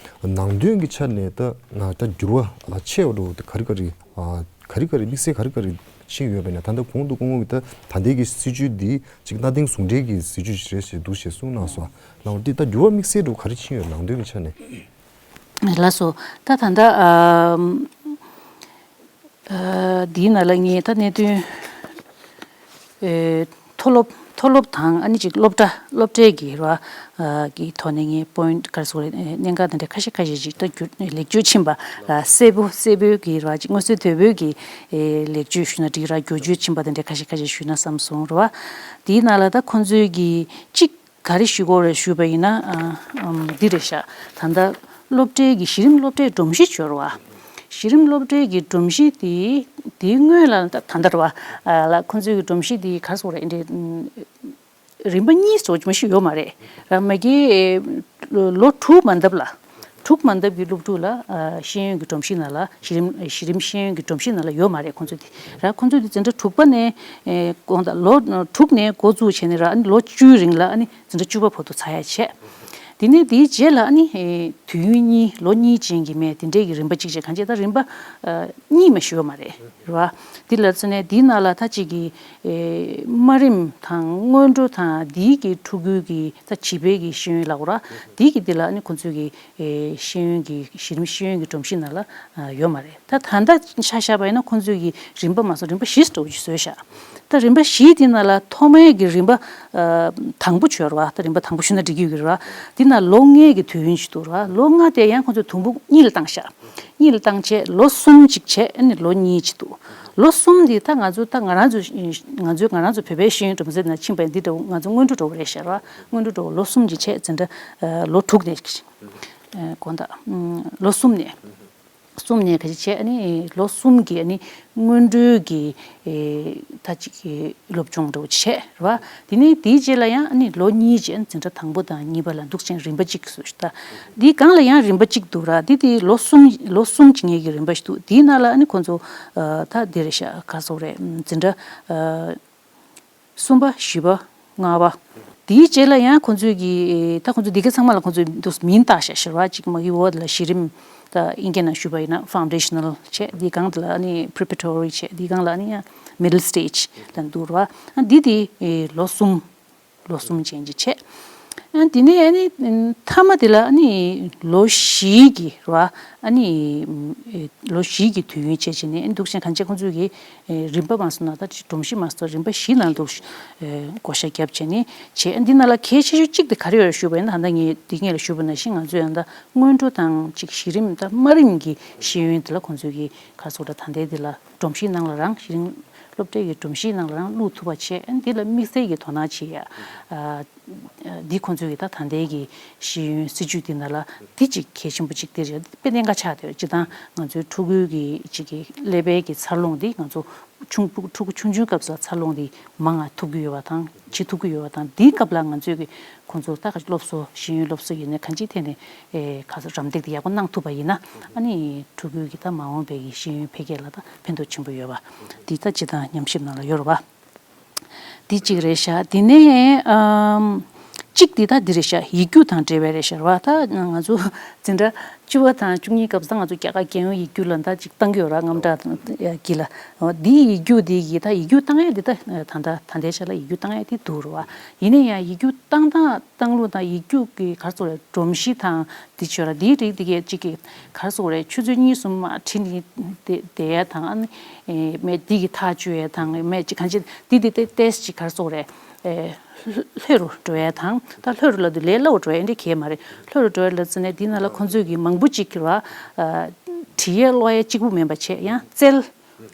ནང་དོན་གྱི་ཆ་ནས་ད་ང་ད་འགྱུར་བ་ཆེ་བ་འགྲོ་དེ་ག་རེ་ག་རེ་ག་རེ་ག་རེ་དམིགས་བསལ་ག་རེ་ག་རེ་ཤེས་ཡོད་པས་ན། ད་ལྟ་གོང་དུ་སྐུ་ངོ་གིས་ད་ད་ལྟའི་གི་སྲིད་བྱུས་འདི་ཅིག་གནའ་དེང་ཟུང་འབྲེལ་གྱི་སྲིད་བྱུས་ཤིག་རེད་ཞེས་འདུག་ཞེས་གསུངས་གནང་སོང་། ལགས་འདི་ད་འགྱུར་བ་དམིགས་བསལ་འགྲོ་ག་རེ་ཕྱིན་ཡོད་ནང་དོན་གྱི་ཆ་ནས། ལགས་སོ། ད་ད་ལྟ་ཨ་ཨ་འདིའི་ནང་ལ་ངས་ད་གནད་དོན་ཨེ་མཐོ་སློབ་མཐོ་སློབ་དང་ཨ་ནི་ཅིག་སློབ་གྲྭ་སློབ་གྲྭའི་གི་ར་ཨ་གི་ཐོག་ནས་ངས་point ག་རེ་ཟེར་དགོས་རེད། གནད་འགག་དེ་འདྲ་ཁ་ཤས་ཁ་ཤས་ཅིག་ད་བསྒྱུར་ལེགས་བཅོས་ཕྱིན་པ་ལ་གསལ་པོ་གསལ་པོའི་གི་ར་ཅིག་མངོན་གསལ་དོད་པོའི་གི་ཨེ་ལེགས་བཅོས་ཞུ་ན་འགྲིག་ར། བསྒྱུར་བཅོས་ཕྱིན་པ་དེ་འདྲ་ཁ་ཤས་ཁ་ཤས་ཞུས་ན་བསམ་སོང་ར་བ། དེའི་ནང་ལ་ད་ཁོང་ཚོའི་གི་གཅིག་ག་རེ་ཞུ་དགོས་རེད་ཞུས་པ་ཡིན་ན་ཨ་ཨམ་འདི་རེད་ཤག་ད་ལྟ་སློབ་གྲྭའི་གི་གཞི་རིམ་སློབ་གྲྭའི་སྒྲོམ་གཞི་སྦྱོར་བ། གཞི་རིམ་སློབ་གྲྭའི་གི་སྒྲོམ་གཞི་དེ་དེའི་སྔོན་ལ་ད་ད་ལྟ་རེད་བ། ཨ་ལ་ཁོང་ཚོའི་གི་སྒྲོམ་གཞི་དེ་ག་རེ་ཟེར་དགོས་རེད། འདི་རིམ་པ་གཉིས་སོགས་མ་ཞིག་ཡོད་མ་རེད། ར་མ་གི་ལོ་དྲུག་མ་འདབ་ལ། དྲུག་མ་འདབ་ཀྱི་སློབ་ཕྲུག་ལ་ཨ་ཤེས་ཡོན་གྱི་སྒྲོམ་གཞི་ནང་ལ་གཞི་རིམ་གཞི་རིམ་ཤེས་ཡོན་གྱི་སྒྲོམ་གཞི་ནང་ལ་ཡོད་མ་རེད་ཁོང་ཚོ་དེ། ར་ཁོང་ཚོ་དེ་འཛིན་གྲྭ་དྲུག་པ་ནས་ཨེ་དགོངས་དག་ལོ་དྲུག་ནས་འགོ་བཙུགས་བྱས་ནས་ར་ཨ་ནི་ལོ་བཅུའི་རིང་ལ་ཨ་ནི་འཛིན་གྲྭ་བཅུ་པ་བར་དུ་ཚར་ཡ་བྱས། དེ་ནས་དེའི་རྗེས་ལ་ཨ་ནི་ཨེ་དུས་ཡུན་གཉིས་ལོ་གཉིས་ཅན་གྱི་མེད་དེ་འདྲའི་གི་རིམ་པ་གཅིག་བྱས། གང་ཅི་ད་རིམ་པ་ཨ་གཉིས་མ་ཞིག་ཡོད་མ་རེད། རེད་བ། འདི་ལ་མཚོན་ནས་འདིའི་ནང་ལ་ད་ཅིག་གི་ཨེ་དམའ་རིམ་དང་སྔོན་འགྲོ་དང་འདིའི་གི་ཕྲུ་གུའི་གི་ད་བྱིས་པའི་གི་ཤེས་ཡོན་ལབ་དགོས་ར། འདིའི་གི་འདི་ལ་ཨ་ནི་ཁོང་ཚོའི་གི་ཨེ་ཤེས་ཡོན་གི་གཞི་རིམ་ཤེས་ཡོན་གི་སྒྲོམ་གཞི་ནང་ལ་ཨ་ཡོད་མ་རེད། ད་ད་ལྟ་ཆ་བཞག་པ་ཡིན་ན་ཁོང་ཚོའི་གི་རིམ་པ་མ་སོང་རིམ་པ་བཞི་འདྲ་བོ་ཅིག་བཟོས་ཤག་ད་རིམ་པ་བཞིའི་འདི་ནང་ལ་ཐོག་མའི་གི་རིམ་པ་ཨ་དང་པོ་བྱོས་ར་བ། ད་རིམ་པ་དང་པོ་ཞུ་ན་འགྲིག་གི་ཡོད་གི་ར་བ། འདི་ན་ལོ་ལྔའི་གི་དུས་ཡུན་ཅིག་འདུག་ར་བ། ལོ་ལྔ་དེ་ཡང་ཁོང་ཚོས་དུམ་བུ་གཉིས་ལ་བཏང་ཤག་གཉིས་ལ་བཏང་བྱས་ལོ་གསུམ་ཅིག་བྱས་ཨ་ནི་ལོ་གཉིས་ཅིག་འདུག་ལོ་གསུམ་འདི་ད་ང་ཚོ་ད་ང་རང་ཚོ་ང་ཚོའི་ང་རང་ཚོ་བོད་པའི་ཤེས་ཡོན་སྒྲོམ་གཞི་ནང་ཕྱིན་པ་འདི་འདྲ་བོ་ང་ཚོ་སྔོན་འགྲོ་འདྲ་བོ་རེད་ཤག་ར་བ། སྔོན་འགྲོ་འདྲ་བོ་ལོ་གསུམ་ཅིག་བྱས་འཛིན་གྲྭ་ཨ་ལོ་དྲུག་ནས་ཨ་དགོངས་དག་ཨམ་ལོ་གསུམ་ནས། གསུམ་ནས་ག་ཅིག་བྱས་ཨ་ནི་ལོ་གསུམ་གྱི་ཨ་ནི་སྔོན་འགྲོའི་གི་ཨེ་ད་ཅིག་གི་སློབ་སྦྱོང་འདྲ་བོ་བྱས་རེད་བ། དེ་ནས་དེའི་རྗེས་ལ་ཡང་ཨ་ནི་ལོ་གཉིས་ཀྱི་ཨ་ནི་འཛིན་གྲྭ་དང་པོ་དང་གཉིས་པ་ལ་འདུག་ཅིང་རིམ་པ་གཅིག་སུ་ཞིག་ད་འདིའི་སྒང་ལ་ཡང་རིམ་པ་གཅིག་འདུག་ར། འདི་དེ་ལོ་གསུམ་ལོ་གསུམ་གྱི་ངེས་ཀྱི་རིམ་པ་ཞིག་འདུག་དེའི་ནང་ལ་ཨ་ནི་ཁོང་ཚོ་ཨ་ད་འདི་རེད་ཤག་ག་རེ་ཟེར་དགོས་རེད། འཛིན་གྲྭ་ཨ་གསུམ་པ་བཞི་པ་ལྔ་པ། དེའི་རྗེས་ལ་ཡང་ཁོང་ཚོས་ཀྱི་ད་ཁོང་ཚོས་འདི་ག་ཚང་མ་ལ་ཁོང་ཚོས་འདུག་མིང་བཏགས་བཞག་ཤེར་བ་ཅིག་མ་གི་འོག་ལ་གཞི་རིམ་ད་ཨིན་སྐད་ནང་ཞུས་པ་ཡིན་ན་ཕའོན་ཌེ་ཤ་ནལ་བྱས། འདིའི་སྒང་དེ་ལ་ཨ་ནི་པི་རི་པ་རེ་ཊོ་རི་བྱས། འདིའི་སྒང་ལ་ཨ་ནི་ཡང་མི་ཌལ་སི་ཊེ་ཇི་ལ་འདུག་ར། ཨ་འདི་དེ་ལོ་གསུམ། ལོ་གསུམ་ཅན་གྱི་བྱས། ཨ་དེ་ནས་ཨ་ནི་མཐའ་མ་དེ་ལ་ཨ་ནི་ལོ་བཞི་གི་ར། ཨ་ནི་ལོ་བཞི་གི་དུས་ཡུན་བྱས་བྱས་ནས་ཨ་ནི་འདུག་ཅན་གང་ཅི་ཁོང་ཚོས་ཀྱི་རིམ་པ་མ་སོང་ན་ད་སྒྲོམ་གཞི་མ་སོང་རིམ་པ་བཞི་ནང་འདུག་བགོ་བཤའ་བརྒྱབ་བྱས་ནས་བྱས། འདི་ནང་ལ་གལ་ཆེ་ཤོས་གཅིག་དེ་ག་རེ་ཡོད་ཞུས་པ་ཡིན་ན། ད་ལྟ་ངས་འདི་སྔོན་ལ་ཞུས་པ་ནང་བཞིན་ང་ཚོས་ཡང་ད་སྔོན་འགྲོ་དང་ཅིག་གཞི་རིམ་ད་དམའ་རིམ་གྱི་ཤེས་ཡོན་དེ་ལ་ཁོང་ཚོས་ཀྱི་ག་རེ་ཟེར་དགོས་རེད། ད་ལྟའི་འདི་ལ་སྒྲོམ་གཞིའི་ནང་ལ་རང་གཞི་རིམ་སློབ་གྲྭའི་གི་སྒྲོམ་གཞིའི་ནང་ལ་རང་བླུག་ཐུབ་པ་བྱས། འདི་ལ་དམིགས་བསལ་གྱི་དོ་སྣང་བྱེད་ཡ། འདི་ཁོང་ཚོའི་གི་ད་ད་ལྟའི་གི་ཤེས་ཡོན་སྲིད་བྱུས་འདི་ནང་ལ་འདི་གཅིག་གལ་ཆེན་པོ་གཅིག་དེ་རེད། དཔེ་གནད་འགག་ཆགས་བསྡད་ཡོད། སྤྱིར་བཏང་ང་ཚོའི་ཕྲུ་གུའི་གི་གཅིག་གི་ཀླད་པའི་གི་འཚར་ལོངས་འདི་ང་ཚོ་ཆུང་ཕྲུ་གུ་ཆུང་ཆུང་སྐབས་སུ་འཚར་ལོངས་འདི་མང་ང་ཐུབ་ཀྱི་ཡོད་པ་དང་བྱེད་ཐུབ་ཀྱི་ཡོད་པ་དང་། འདིའི་སྐབས་ལ་ང་ཚོས་གི་ཁོང་ཚོ་ད་ག་སློབ་གསོ་ཤེས་ཡོན་སློབ་གསོ་ཡིན་ནའི་གང་ཅིའི་ཐད་ནས་ཨེ་ག་ཚོད་རམ་འདེགས་དེ་ཡག་པོ་གནང་ཐུབ་པ་ཡིན་ན། ཨ་ནི་ཕྲུ་གུའི་གི་ད་མ་འོངས་པའི་གི་ཤེས་ཡོན་འཕེལ་རྒྱས་ལ་ད་ཕན་ཐོགས་ཆེན་པོ་ཡོད་པ་འདི་ད་སྤྱིར་བཏང་ཉམས་ཞིབ་ནང་ལ་ཡོད་རེད་བ། འདི་གཅིག་རེད་ཤག་དེ་ནས་ཨམ། གཅིག་འདི་ད་འདི་རེད་ཤག་ཡིག་རྒྱུགས་དང་འབྲེལ་བའི་རེད་ཤག་རེད་བ། ད་ང་ཚོ་འཛིན་གྲྭ་བཅུ་པ་དང་བཅུ་གཉིས་སྐབས་སུ་ད་ང་ཚོ་རྒྱ་གར་རྒྱལ་ཡོངས་ཡིག་རྒྱུགས་ལ་ད་ཅིག་བཏང་གི་ཡོད་ར། རྔམ་སྐྲག་གི་ལ། འོ་འདི་ཡིག་རྒྱུགས་འདི་གི་ད་ཡིག་རྒྱུགས་བཏང་ཡས་འདི་ད་ད་ད་ད་ལྟའི་ཆ་ལ་ཡིག་རྒྱུགས་བཏང་ཡས་འདི་འདུག་རེད་བ། ཡིན་ན་ཡང་ཡིག་རྒྱུགས་བཏང་སྟངས་བཏང་ལུགས་དང་ཡིག་རྒྱུགས་ཀྱི་ག་རེ་ཟེར་དགོས་རེད། སྒྲོམ་གཞི་དང་འདི་ཆོས་ར་འདིའི་རིགས་འདི་གས་གཅིག་གི་ག་རེ་ཟེར་དགོས་རེད། ཆུ་ཚོད་གཉིས་གསུམ་མ་བྲིས་ནས་བསྡད་ཡ་དང་། ཨ་ནི་མེད་འདི་གི་ཐག་གཅོད་ཡ་དང་མེད་ཅིག་གང་ཅི་འདི་འདི་ཏེ་ཏེས་ཅིག་ག་རེ་ཟེར་དགོས་རེད། ལྷོད་རུ་འགྲོ་ཡ་དང་། ད་ལྷོད་རུ་ལབ་དུས་ལས་སླ་བོ་འགྲོ་ཡ་འདི་གས་མ་རེད། ལྷོད་རུ་འགྲོ་ཡ་ལབ་ཙང་ནས་འདི་ནང་ལ་ཁོང་ཚོས་ཀྱི་མང་པོ་ཅིག་གི་ར་བྲིས་ཡ་ཀློག་ཡ་གཅིག་པུ་མིན་པ་བྱས། ཡང་རྩལ་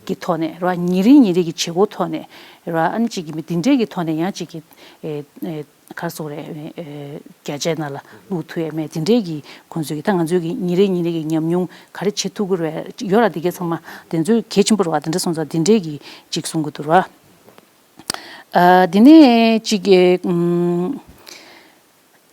གྱི་ཐོག་ནས་ར་ཉིན་རེ་ཉིན་རེ་གི་བྱེད་སྒོ་ཐོག་ནས་ར་ཨ་ནི་ཅིག་གི་མི་འདི་འདྲས་ཀྱི་ཐོག་ནས་ཡང་ཅིག་གི་ཨེ་ཨེ་ག་རེ་ཟེར་དགོས་རེད། ཨེ་བརྒྱ་ཆའི་ནང་ལ་བླུག་ཐུབ་ཡ་མེད། འདི་འདྲས་ཀྱི་ཁོང་ཚོས་ཀྱི་ད་ང་ཚོས་ཀྱི་ཉིན་རེ་ཉིན་རེ་གི་ཉམས་མྱོང་ག་རེ་བྱེད་ཐུབ་ཀྱི་རེད་ཡོད་ར། འདི་གས་ཚང་མ་དེ་ཚོའི་གལ་ཆེན་པོ་རེད་བ། དེ་འདྲ་སོང་ཙང་འདི་འདྲས་ཀྱི་ཅིག་གསུང་གི་འདུག་ར། ཨ་འདི་ནས་ཅིག་གི་ཨུམ།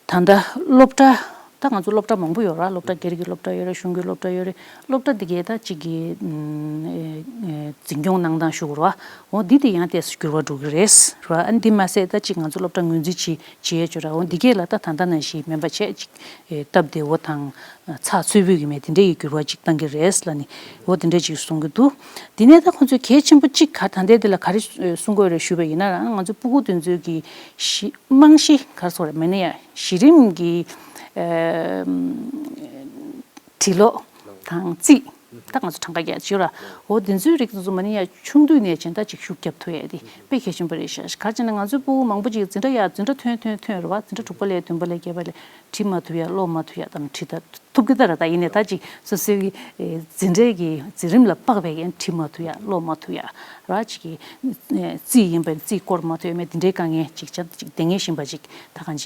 ད་ལྟ་སློབ་གྲྭ་ད་ང་ཚོ་སློབ་གྲྭ་མང་པོ་ཡོད་ར། སློབ་གྲྭ་སྒེར་གྱི་སློབ་གྲྭ་ཡོད་རེད། གཞུང་གི་སློབ་གྲྭ་ཡོད་རེད། སློབ་གྲྭ་འདི་གའི་ད་གཅིག་གི་ཨེ་ཨེ་འཛིན་སྐྱོང་གནང་སྟངས་ཞུ་དགོས་ར། འོ་འདི་དེ་ཡང་ཏོག་ཙམ་འགྱུར་བ་འགྲོ་གི་རེད་ར། ཨ་འདི་མ་ཟད་ད་གཅིག་ང་ཚོ་སློབ་གྲྭ་ངོས་འཛིན་བྱེད་བྱེད་ཡས་ཅིག་ཡོད་ར། འོ་འདི་གས་ལ་ད་ད་ལྟ་ནང་བཞིན་མིན་པ་བྱས་ཅིག་ཨེ་སྟབས་བདེ་བོ་དང་ཚགས་ཚུད་པོ་གི་མེད་དེ་འདྲ་ཡི་འགྱུར་བ་ཅིག་གཏང་གི་རེད་ལབ་ནས་འོ་དེ་འདྲ་ཅིག་གསུང་གི་འདུག་དེ་ནས་ད་ཁོང་ཚོས་གལ་ཆེན་པོ་གཅིག་ག་ད་ལྟའི་འདི་ལ་ག་རེ་གསུང་དགོས་རེད་ཞུས་པ་ཡིན་ན། རང་ང་ཚོ་སྤུ་གུ་དེ་ཚོའི་གི་གཞི་རྨང་གཞི་ག་རེ་ཟེར་དགོས་རེད། མ་ནི་ཡ་གཞི་རིམ་གྱི་ཨེམ། བྲིས་ཀློག་དང་རྩིས། ད་ང་ཚོ་གྲངས་ཀ་རྒྱག་ཅིག་ཡོད་ར། འོ་དེ་ཚོའི་རིགས་དེ་ཚོ་མ་ནི་ཡ་ཆུང་དུས་ནས་བྱས་ད་ཅིག་ཤུགས་རྒྱབ་ཐུབ་ཡ་དེ་དཔེ་གལ་ཆེན་པོ་རེད་ཤག་ག་རེ་བྱས་ན་ང་ཚོའི་སྤུ་གུ་མང་པོ་ཅིག་འཛིན་གྲྭ་ཡ་འཛིན་གྲྭ་ཐོན་ཐོན་ཐོན་རེད་བ། འཛིན་གྲྭ་དྲུག་པ་ལ་བདུན་པ་ལ་བརྒྱད་པ་ལ་བྲིས་མ་ཐུབ་ཡ་ཀློག་མ་ཐུབ་ཡ་དང་བྲིས་ད་ཐུབ་ཀྱི་ད་ར། ད་ཡིན་ནའི་ད་ཅིག་སོ་སོའི་གི་འཛིན་གྲྭའི་གི་འཛིན་རིམ་ལ་དཔག་པའི་གི་བྲིས་མ་ཐུབ་ཡ་ཀློག་མ་ཐུབ་ཡ་ར། ཅིག་གི་རྩིས་ཡིན་པའི་རྩིས་སྐོར་མ་ཐུབ་ཡ་མེད་དེ་འདྲའི་དཀའ་ངལ་ཅིག་ཅང་ཅིག་དེ་ངས་ཤེས་པ་ཅིག་ད་གང་བྱས་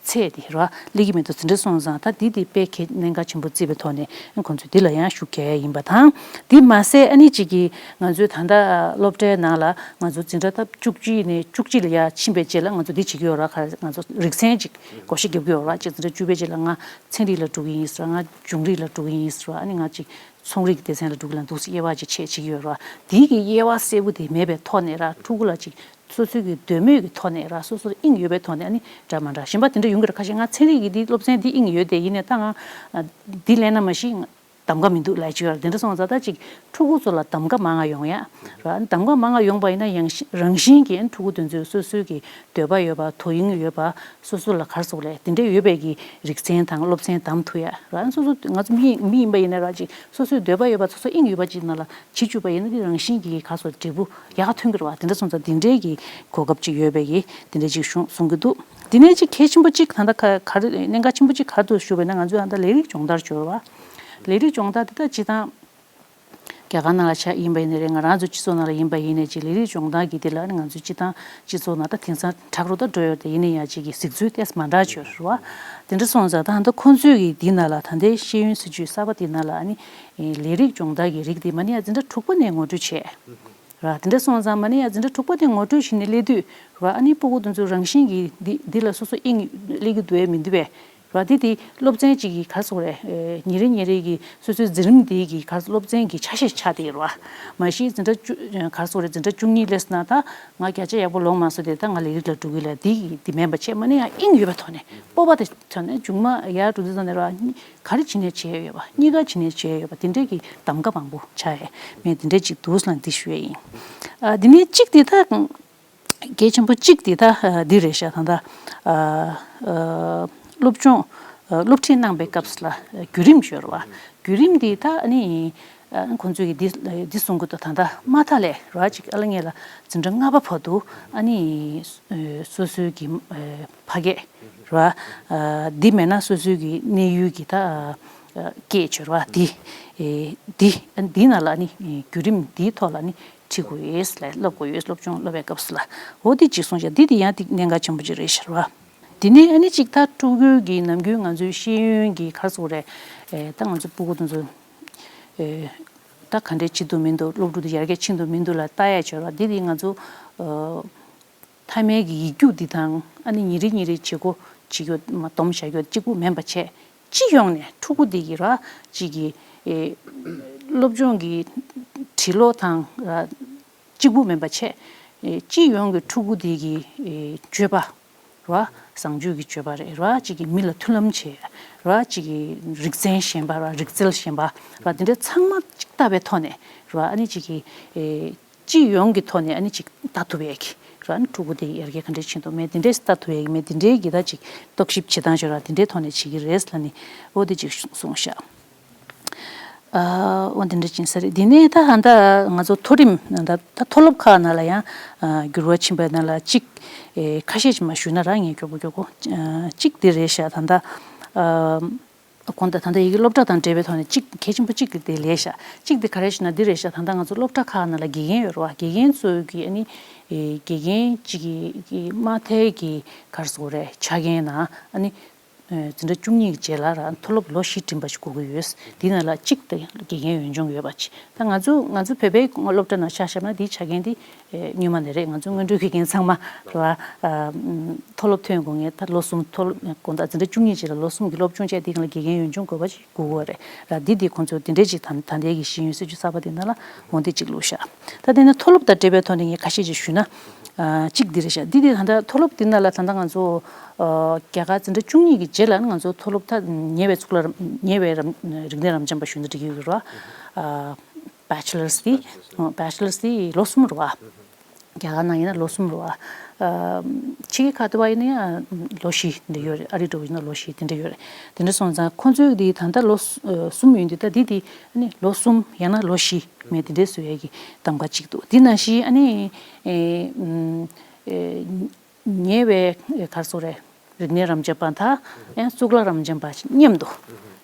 ཚད་དེ་ར་སླེབས་ཀྱི་མི་འདུག་དེ་འདྲ་སོང་ཙང་ད་འདི་དེ་དཔེ་གལ་གནད་འགག་ཆེན་པོ་བརྩིས་པའི་ཐོག་ནས་ཁོང་ཚོས་འདི་ལ་ཡང་ཤུགས་རྒྱག་ཡ་ཡིན་པ་དང་། འདི་མ་ཟད་ཨ་ནི་ཅིག་གི་ང་ཚོའི་ད་ལྟ་སློབ་གྲྭའི་ནང་ལ་ང་ཚོ་འཛིན་གྲྭ་ད་བཅུ་གཅིག་ནས་བཅུ་གཅིག་ལ་ཡར་ཕྱིན་པའི་རྗེས་ལ་ང་ཚོ་འདི་བྱེད་ཀྱི་ཡོད་ར། ཁ་ང་ཚོ་རིག་ཚན་ཅིག་བགོ་བཤའ་རྒྱབ་ཀྱི་ཡོད་ར། ཅིག་འཛིན་གྲྭ་བཅུ་པའི་རྗེས་ལ་ང་ཚན་རིག་ལ་འགྲོ་གི་ཡིན་ཟེར་བ། ང་འབྱུང་རིག་ལ་འགྲོ་གི་ཡིན་ཟེར་བ། ཨ་ནི་ང་ཅིག་ཚོང་རིག་སྡེ་ཚན་ལ་འགྲོ་གི་ལ་འདུག་སེ་དབྱེ་བ་ཅིག་ཕྱེ་བྱེད་ཀྱི་ཡོད་ར། དེའི་གི་དབྱེ་བ་གསལ་པོ་དེ་མེད་པའི་ཐོག་ནས་ར་ཕྲུ་གུ་ལ་ཅིག་སོ་སོའི་གི་འདོད་མོས་ཀྱི་ཐོག་ནས་ར་སོ་སོར་དབྱིངས་ཡོད་པའི་ཐོག་ནས་ཨ་ནི་འདྲ་མ་འདྲ་གཞན་པ་དེ་འདྲ་ཡོང་གི་ར། ཁ་ཤས་ང་ཚན་རིག་གི་འདི་སློབ་ཚན་འདི་དབྱིངས་ཡོད་དེ་ཡིན་ནའི་ད་ང་འདི་ལེན་ན་མ་གཞི་གདམ་ག་མི་འདུག་ལབ་ཀྱི་ཡོད་ར། དེ་འདྲ་སོང་ཙང་ད་ཅིག་ཕྲུ་གུ་ཚོ་ལ་གདམ་ག་མང་ང་ཡོང་ཡ་ར། གདམ་ག་མང་ང་ཡོང་པ་ཡིན་ན་ཡང་ཤི་རང་བཞིན་གྱིས་ཕྲུ་གུ་དེ་ཚོས་སོ་སོའི་གི་འདོད་པ་ཡོད་པ་དོ་དབྱིངས་ཡོད་པ་སོ་སོ་ལ་ག་རེ་ཟེར་དགོས་རེད། དེ་འདྲ་ཡོད་པའི་གི་རིག་ཚན་དང་སློབ་ཚན་གདམ་ཐུབ་ཡ་ར། སོ་སོ་ང་ཚོ་མི་མི་ཡིན་པ་ཡིན་ན་ར་ཅིག་སོ་སོའི་འདོད་པ་ཡོད་པ་སོ་སོ་དབྱིངས་ཡོད་པ་ཅིག་ནང་ལ་བྱེད་བཅུག་པ་ཡིན་ན་དེ་རང་བཞིན་གྱིས་ག་རེ་ཟེར་འབྲས་བུ་ཡག་ཐོན་གྱི་རེད་བ། དེ་འདྲ་སོང་ཙང་དེ་འདྲའི་གི་གོ་སྐབས་ཅིག་ཡོད་པའི་གི་དེ་འདྲ་ཅིག་གསུང་གསུང་གི་འདུག་དེ་ནས་ཅིག་གལ་ཆེན་པོ་ཅིག་ད་ལྟ་ག་ག་རེ་གནད་འགག་ཆེན་པོ་ཅིག་ག་རེ་འདུག་ཞུས་པ་ཡིན་ན། ང་ཚོས་ད་ལྟ་ལས་རིགས་སྦྱོང་བརྡར་ཅིག་ཡོད་རེད་བ། ལས་རིགས་སྦྱོང་བརྡར་དེ་ད་སྤྱིར་བཏང་རྒྱ་གར་ནང་ལ་ཆ་ཡིན་པ་ཡིན་ནའི་རེད། ང་རང་ཚོ་སྤྱི་ཚོགས་ནང་ལ་ཡིན་པ་ཡིན་ནའི་ཅིག་ལས་རིགས་སྦྱོང་བརྡར་གྱི་དེ་ལ་ནི་ང་ཚོའི་སྤྱིར་བཏང་སྤྱི་ཚོགས་ནང་ད་དེང་སང་དྲག་རུ་ད་འགྲོ་ཡོད་དེ། ཡིན་ནའི་ཡང་ཅིག་གི་གཟིགས་ཚུལ་ཏོག་ཙམ་མ་འདྲ་ཅིག་ཡོད་རེད་བ། དེ་འདྲ་སོང་ཙང་ད་ད་ཁོང་ཚོས་གི་འདི་ནང་ལ་ད་ལྟའི་ཤེས་ཡོན་སྲིད་བྱུས་གསར་པ་འདི་ནང་ལ་ནི་ལས་རིགས་སྦྱོང་བརྡར་གྱི་རིགས་འདི་མ་ནི་ཡང་འཛིན་གྲྭ་དྲུག་པ་ནས་ངོ་སྤྲོད་བྱས་ར། དེ་འདྲ་སོང་ཙང་མ་ནི་ཡང་འཛིན་གྲྭ་དྲུག་པ་ནས་ངོ་སྤྲོད་བྱས་ནས་སླེབས་དུས་ར། ཨ་ནི་སྤུ་གུ་དེ་ཚོ་རང་བཞིན་གྱིས་འདི་འདི་ལ་སོ་སོ་དབྱིངས་སླེབས་ཀྱི་འདུག་ཨེ་མི་འདུག་པས། བ། དེ་དེ་སློབ་ཚན་གཅིག་གི་ག་རེ་ཟེར་དགོས་རེད། ཨེ། ཉིན་རེ་ཉིན་རེ་གི་སོ་སོའི་འཛིན་རིམ་དེ་གི་ག་རེ་ཟེར། སློབ་ཚན་གྱི་ཆ་ཤས་ཆགས་བསྡད་ཡོད་རེད་བ། མ་གཞི་འཛིན་གྲྭ་བཅུ་ག་རེ་ཟེར་དགོས་རེད། འཛིན་གྲྭ་བཅུ་གཉིས་སླེབས་སོང་ན་ད་ང་བརྒྱ་ཆ་ཡག་པོ་ལོངས་མ་སོང་དེ། ད་ང་ལས་རིགས་ལ་འགྲོ་གི་ལ་དེ་གི་དེ་མིན་པ་བྱས། མ་ནི་ཡང་དབྱིངས་ཡོད་པའི་ཐོག་ནས། སྤོབས་པ་དེ་ཐོག་ནས། མཇུག་མ་ཡར་འགྲོ་དུས་ཙམ་ནས་རེད་བ། ག་རེ་བྱེད་ནས་བྱས་ཡོད་པ། དེ་འདྲའི་གི་གདམ་ག་མང་པོ་ཆགས་ཡས་མེད། དེ་འདྲའི་ཅིག་འདུག་ལ་འདི་ཞུ་ཡས་ཡིན། ཨ། འདི་ནས་གཅིག་དེ་ད་གལ་ཆེན་པོ་གཅིག་དེ་ད་འདི་རེད་ཤག་ད་ལྟ། ཨ། ཨ། སློབ་སྦྱོང་། ཨ། སློབ་ཁྲིད་གནང་པའི་སྐབས་སུ་ལ་བརྒྱུད་རིམ་ཞུ་རེད་བ། བརྒྱུད་རིམ་འདི་ད་ཨ་ནི། ཨ། ཁོང་ཚོས་ཀྱི་འདི་འདི་གསུང་གི་འདུག་ད་ལྟ་མ་མཐའ་ལས་རེད་བ། ཅིག་ཨ་ལ་ངེད་ལ་འཛིན་གྲྭ་ལྔ་པ་བར་དུ་ཨ་ནི། ཨ། སོ་སོའི་གི། ཨ། ཕ་སྐད་རེད་བ། ཨ། འདི་མེད་ན་སོ་སོའི་གི་གནས་ཡུལ་གྱི་ད། ཨ། སྐད་ཅིག་རེད་བ། འདི། ཨེ། འདི། ཨ། འདི་ནང་ལ་ནི། ཨེ། བརྒྱུད་རིམ་འདིའི་ཐོག་ལ་ནི་ཁྲིད་དགོས་ཡས་ལ་སློབ་དགོས་ཡས། སློབ་སྦྱོང་སློབ་པའི་སྐབས་སུ་ལ། འོ་འདི་གཅིག་གསུངས་ཤག་འདི་དེ་ཡང་དེ་གནད་འགག་ཆེན་པོ་ཅིག་རེད་ཤག་རེད་བ། དེ་ནས་ཨ་ནི་ཅིག་ད་ཕྲུ་གུའི་གི་ནམ་རྒྱུན་ང་ཚོའི་ཤེས་ཡོན་གྱི་ག་རེ་ཟེར་དགོས་རེད། ཨེ། ད་ང་ཚོ་སྤུ་གུ་དེ་ཚོ། ཨེ། ད་ག་འདྲས་བྱེད་འདུག་མི་འདུག་སློབ་ཕྲུག་དེ་ཡར་རྒྱས་ཕྱིན་འདུག་མི་འདུག་ལ་ལྟ་ཡས་ཅིག་རེད་བ། འདི་དེ་ང་ཚོ། ཨ། མཐའ་མའི་གི་ཡིག་རྒྱུགས་འདི་དང་ཨ་ནི་ཉིན་རེ་ཉིན་རེ་བྱེད་སྒོ་བྱེད་རྒྱུ་མ་སྡོམ་བྱ་རྒྱུ་གཅིག་པུ་མིན་པ་བྱས། སྤྱི་ཡོངས་ནས་ཕྲུ་གུ་འདི་གི་ར་གཅིག་གི། ཨེ། སློབ་སྦྱོང་གི་འབྲི་ཀློག་དང་ར་གཅིག་པུ་མིན་པ་བྱས། ཨེ། སྤྱི་ཡོངས་ཀྱི་ཕྲུ་གུ་འདི་གི། ཨེ། སྤྱོད་པ་ར་བཟང་སྤྱོད་ཀྱི་སྤྱོད་པ་རེད་ར། གཅིག་གི་མི་ལ་མཐུན་ལམ་བྱེད་ར། གཅིག་གི་རིག་རྩལ་ཞན་པ་ར། རིག་རྩལ་ཞན་པ་ར། འདི་འདྲ་ཚང་མ་གཅིག་ལྟ་བའི་ཐོག་ནས་ར། ཨ་ནི་གཅིག་གི། ཨེ། སྤྱི་ཡོངས་ཀྱི་ཐོག་ནས་ཨ་ནི་ཅིག་ལྟ་ཐུབ་ཡས་ཀྱི་ར། ཨ་ནི་ཕྲུ་གུ་དེ་ཡར་རྒྱས་ག་འདྲས་ཕྱིན་འདུག་མེད་དེ་འདྲས་ལྟ་ཐུབ་ཡས་ཀྱི་མེད། དེ་འདྲས་ཀྱི་ད་ཅིག་རྟོག་ཞིབ་བྱེད་སྟངས་ཤིག་ར། དེ་འདྲས་ཐོག་ནས་བྱེད་ཀྱི་རེད་ལབ་ནི་འོ་དེ་ཅིག་གསུངས་ཤག་ཨ། འོ་དེ་འདྲས་ཕྱིན་ས་རེད། དེ་ནས་ད་ཧ་ད་ང་ཚོ་མཐོ་རིམ་ད་ད་མཐོ་སློབ་ཁག་ནང་ལ་ཡང་འགྱུར་བ་ཕྱིན་པའི་ནང་ལ་ཅིག་ཨེ། ཁ་ཤས་ཅིག་མར་ཞུས་ན་ར། ངས་མགྱོགས་པོ་མགྱོགས་པོ། ཨ། ཅིག་དེ་རེད་ཤག་ད་ད། ཨ། གོང་དུ་ད་ལྟ་ཡི་གེ་སློབ་གྲྭ་དང་འབྲེལ་བའི་ཐོག་ནས་གཅིག་གལ་ཆེན་པོ་གཅིག་གི་དེ་ལས་ཤག་གཅིག་དེ་ག་རེ་ཞུ་ན་འདི་རེད་ཤག་ད་ལྟ་ང་ཚོ་སློབ་གྲྭ་ཁག་ནང་ལ་དགེ་རྒན་ཡོད་རེད་བ། དགེ་རྒན་ཚོའི་གི་ཨ་ནི། ཨེ། དགེ་རྒན་གཅིག་གི་གི་མ་མཐའི་གི་ག་རེ་ཟེར་དགོས་རེད། ཕྱག་འགན་ནང་ཨ་ནི། ཨེ། འཛིན་གྲྭ་བཅུ་གཉིས་ཀྱི་རྗེས་ལ་ར་མཐོ་སློབ་ལོ་བཞི་འགྲིམ་པ་ཞིག་དགོས་ཀྱི་ཡོད། འདི་ནང་ལ་གཅིག་དེ་དགེ་རྒན་ཡོན་སྦྱོང་ཡོད་པ་ཅིག་ད་ང་ཚོ་ང་ཚོ་བོད་པའི་སློབ་གྲྭ་ནང་ཆ་བཞག་ན་འདིའི་ཕྱག་འགན་འདི། ཨེ། སྔོན་མ་ནས་རེད། ང་ཚོ་སྔོན་འགྲོའི་དགེ་རྒན་ཚང་མ་རེད་བ། ཨ། མཐོ་སློབ་ཐོན་དགོས་ངེས་ད་ལོ་གསུམ། མཐོ་སློབ་དགོང་དག་འཛིན་གྲྭ་བཅུ་གཉིས་རྗེས་ལ་ལོ་གསུམ་གྱི་སློབ་སྦྱོང་བྱས། དེ་སྒང་ལ་དགེ་རྒན་ཡོན་སྦྱོང་དགོས་པ་ཞིག་དགོས་ཀྱི་རེད་ར། འདི་འདི་ཁོང་ཚོ་དེ་འདྲས་ཅིག་ད་ད་ལྟའི་གི་ཤེས་ཡོན་སྲིད་བྱུས་གསར་པ་དེ་ནང་ལ་འོ་འདི་ཅིག་བླུགས་ཤག་ད་དེ་ནས་མཐོ་སློབ་དང་འབྲེལ་བའི་ཐོག་ནས་ངས་ཁ་ཤས་ཅིག་ཞུས་ན། ཨ། གཅིག་འདི་རེད་ཤག་འདི་འདི་ད་ལྟ་མཐོ་སློབ་འདི་ནང་ལ་ད་ལྟ་ང་ཚོ། ཨ། རྒྱ་གར་འཛིན་གྲྭ་བཅུ་གཉིས་ཀྱི་རྗེས་ལ་ང་ཚོ་མཐོ་སློབ་ད་ཉེ་བའི་གཙུག་ལག་རམ། ཉེ་བའི་རམ། རིག་གནས་རབ་འབྱམས་པ་ཞུས་ན་འགྲིག་གི་ཡོད་རེད་བ། ཨ། བེ་ཆེ་ལར་སི་དེ། བེ་ཆེ་ལར་སི་དེ་ལོ་གསུམ་རེད་བ། རྒྱ་གར་ནང་ཡིན་ན་ལོ་གསུམ་རེད་བ། ཨ། ཕྱི་རྒྱལ་ཁག་ཏུ་བ་ཡིན་ན་ཡང་ལོ་བཞི་འདྲ་ཡོད་རེད། ཨ་རི་འདྲ་བོ་ཡིན་ན་ལོ་བཞི་དེ་འདྲ་ཡོད་རེད། དེ་འདྲ་སོང་ཙང་ཁོང་ཚོའི་དེ་ད་ལྟ་ལོ་གསུམ་ཡོད་དུས། ད་འདི་དེ་ཨ་ནི་ལོ་གསུམ་ཡང་ན་ལོ་བཞི་མེད་དེ་འདྲས་བཟོ་ཡས་ཀྱི་གདམ་ག་གཅིག་འདུག་འདི་ནང་བཞིན་ཨ་ནི། ཨེ། ཨམ། ཨེ། ཉེ་བའི་ག་རེ་ཟེར་དགོས་རེད། རིག་གནས་རབ་འབྱམས་པ་དང་ཡང་གཙུག་ལག་རབ་འབྱམས་པ་མཉམ་དུ།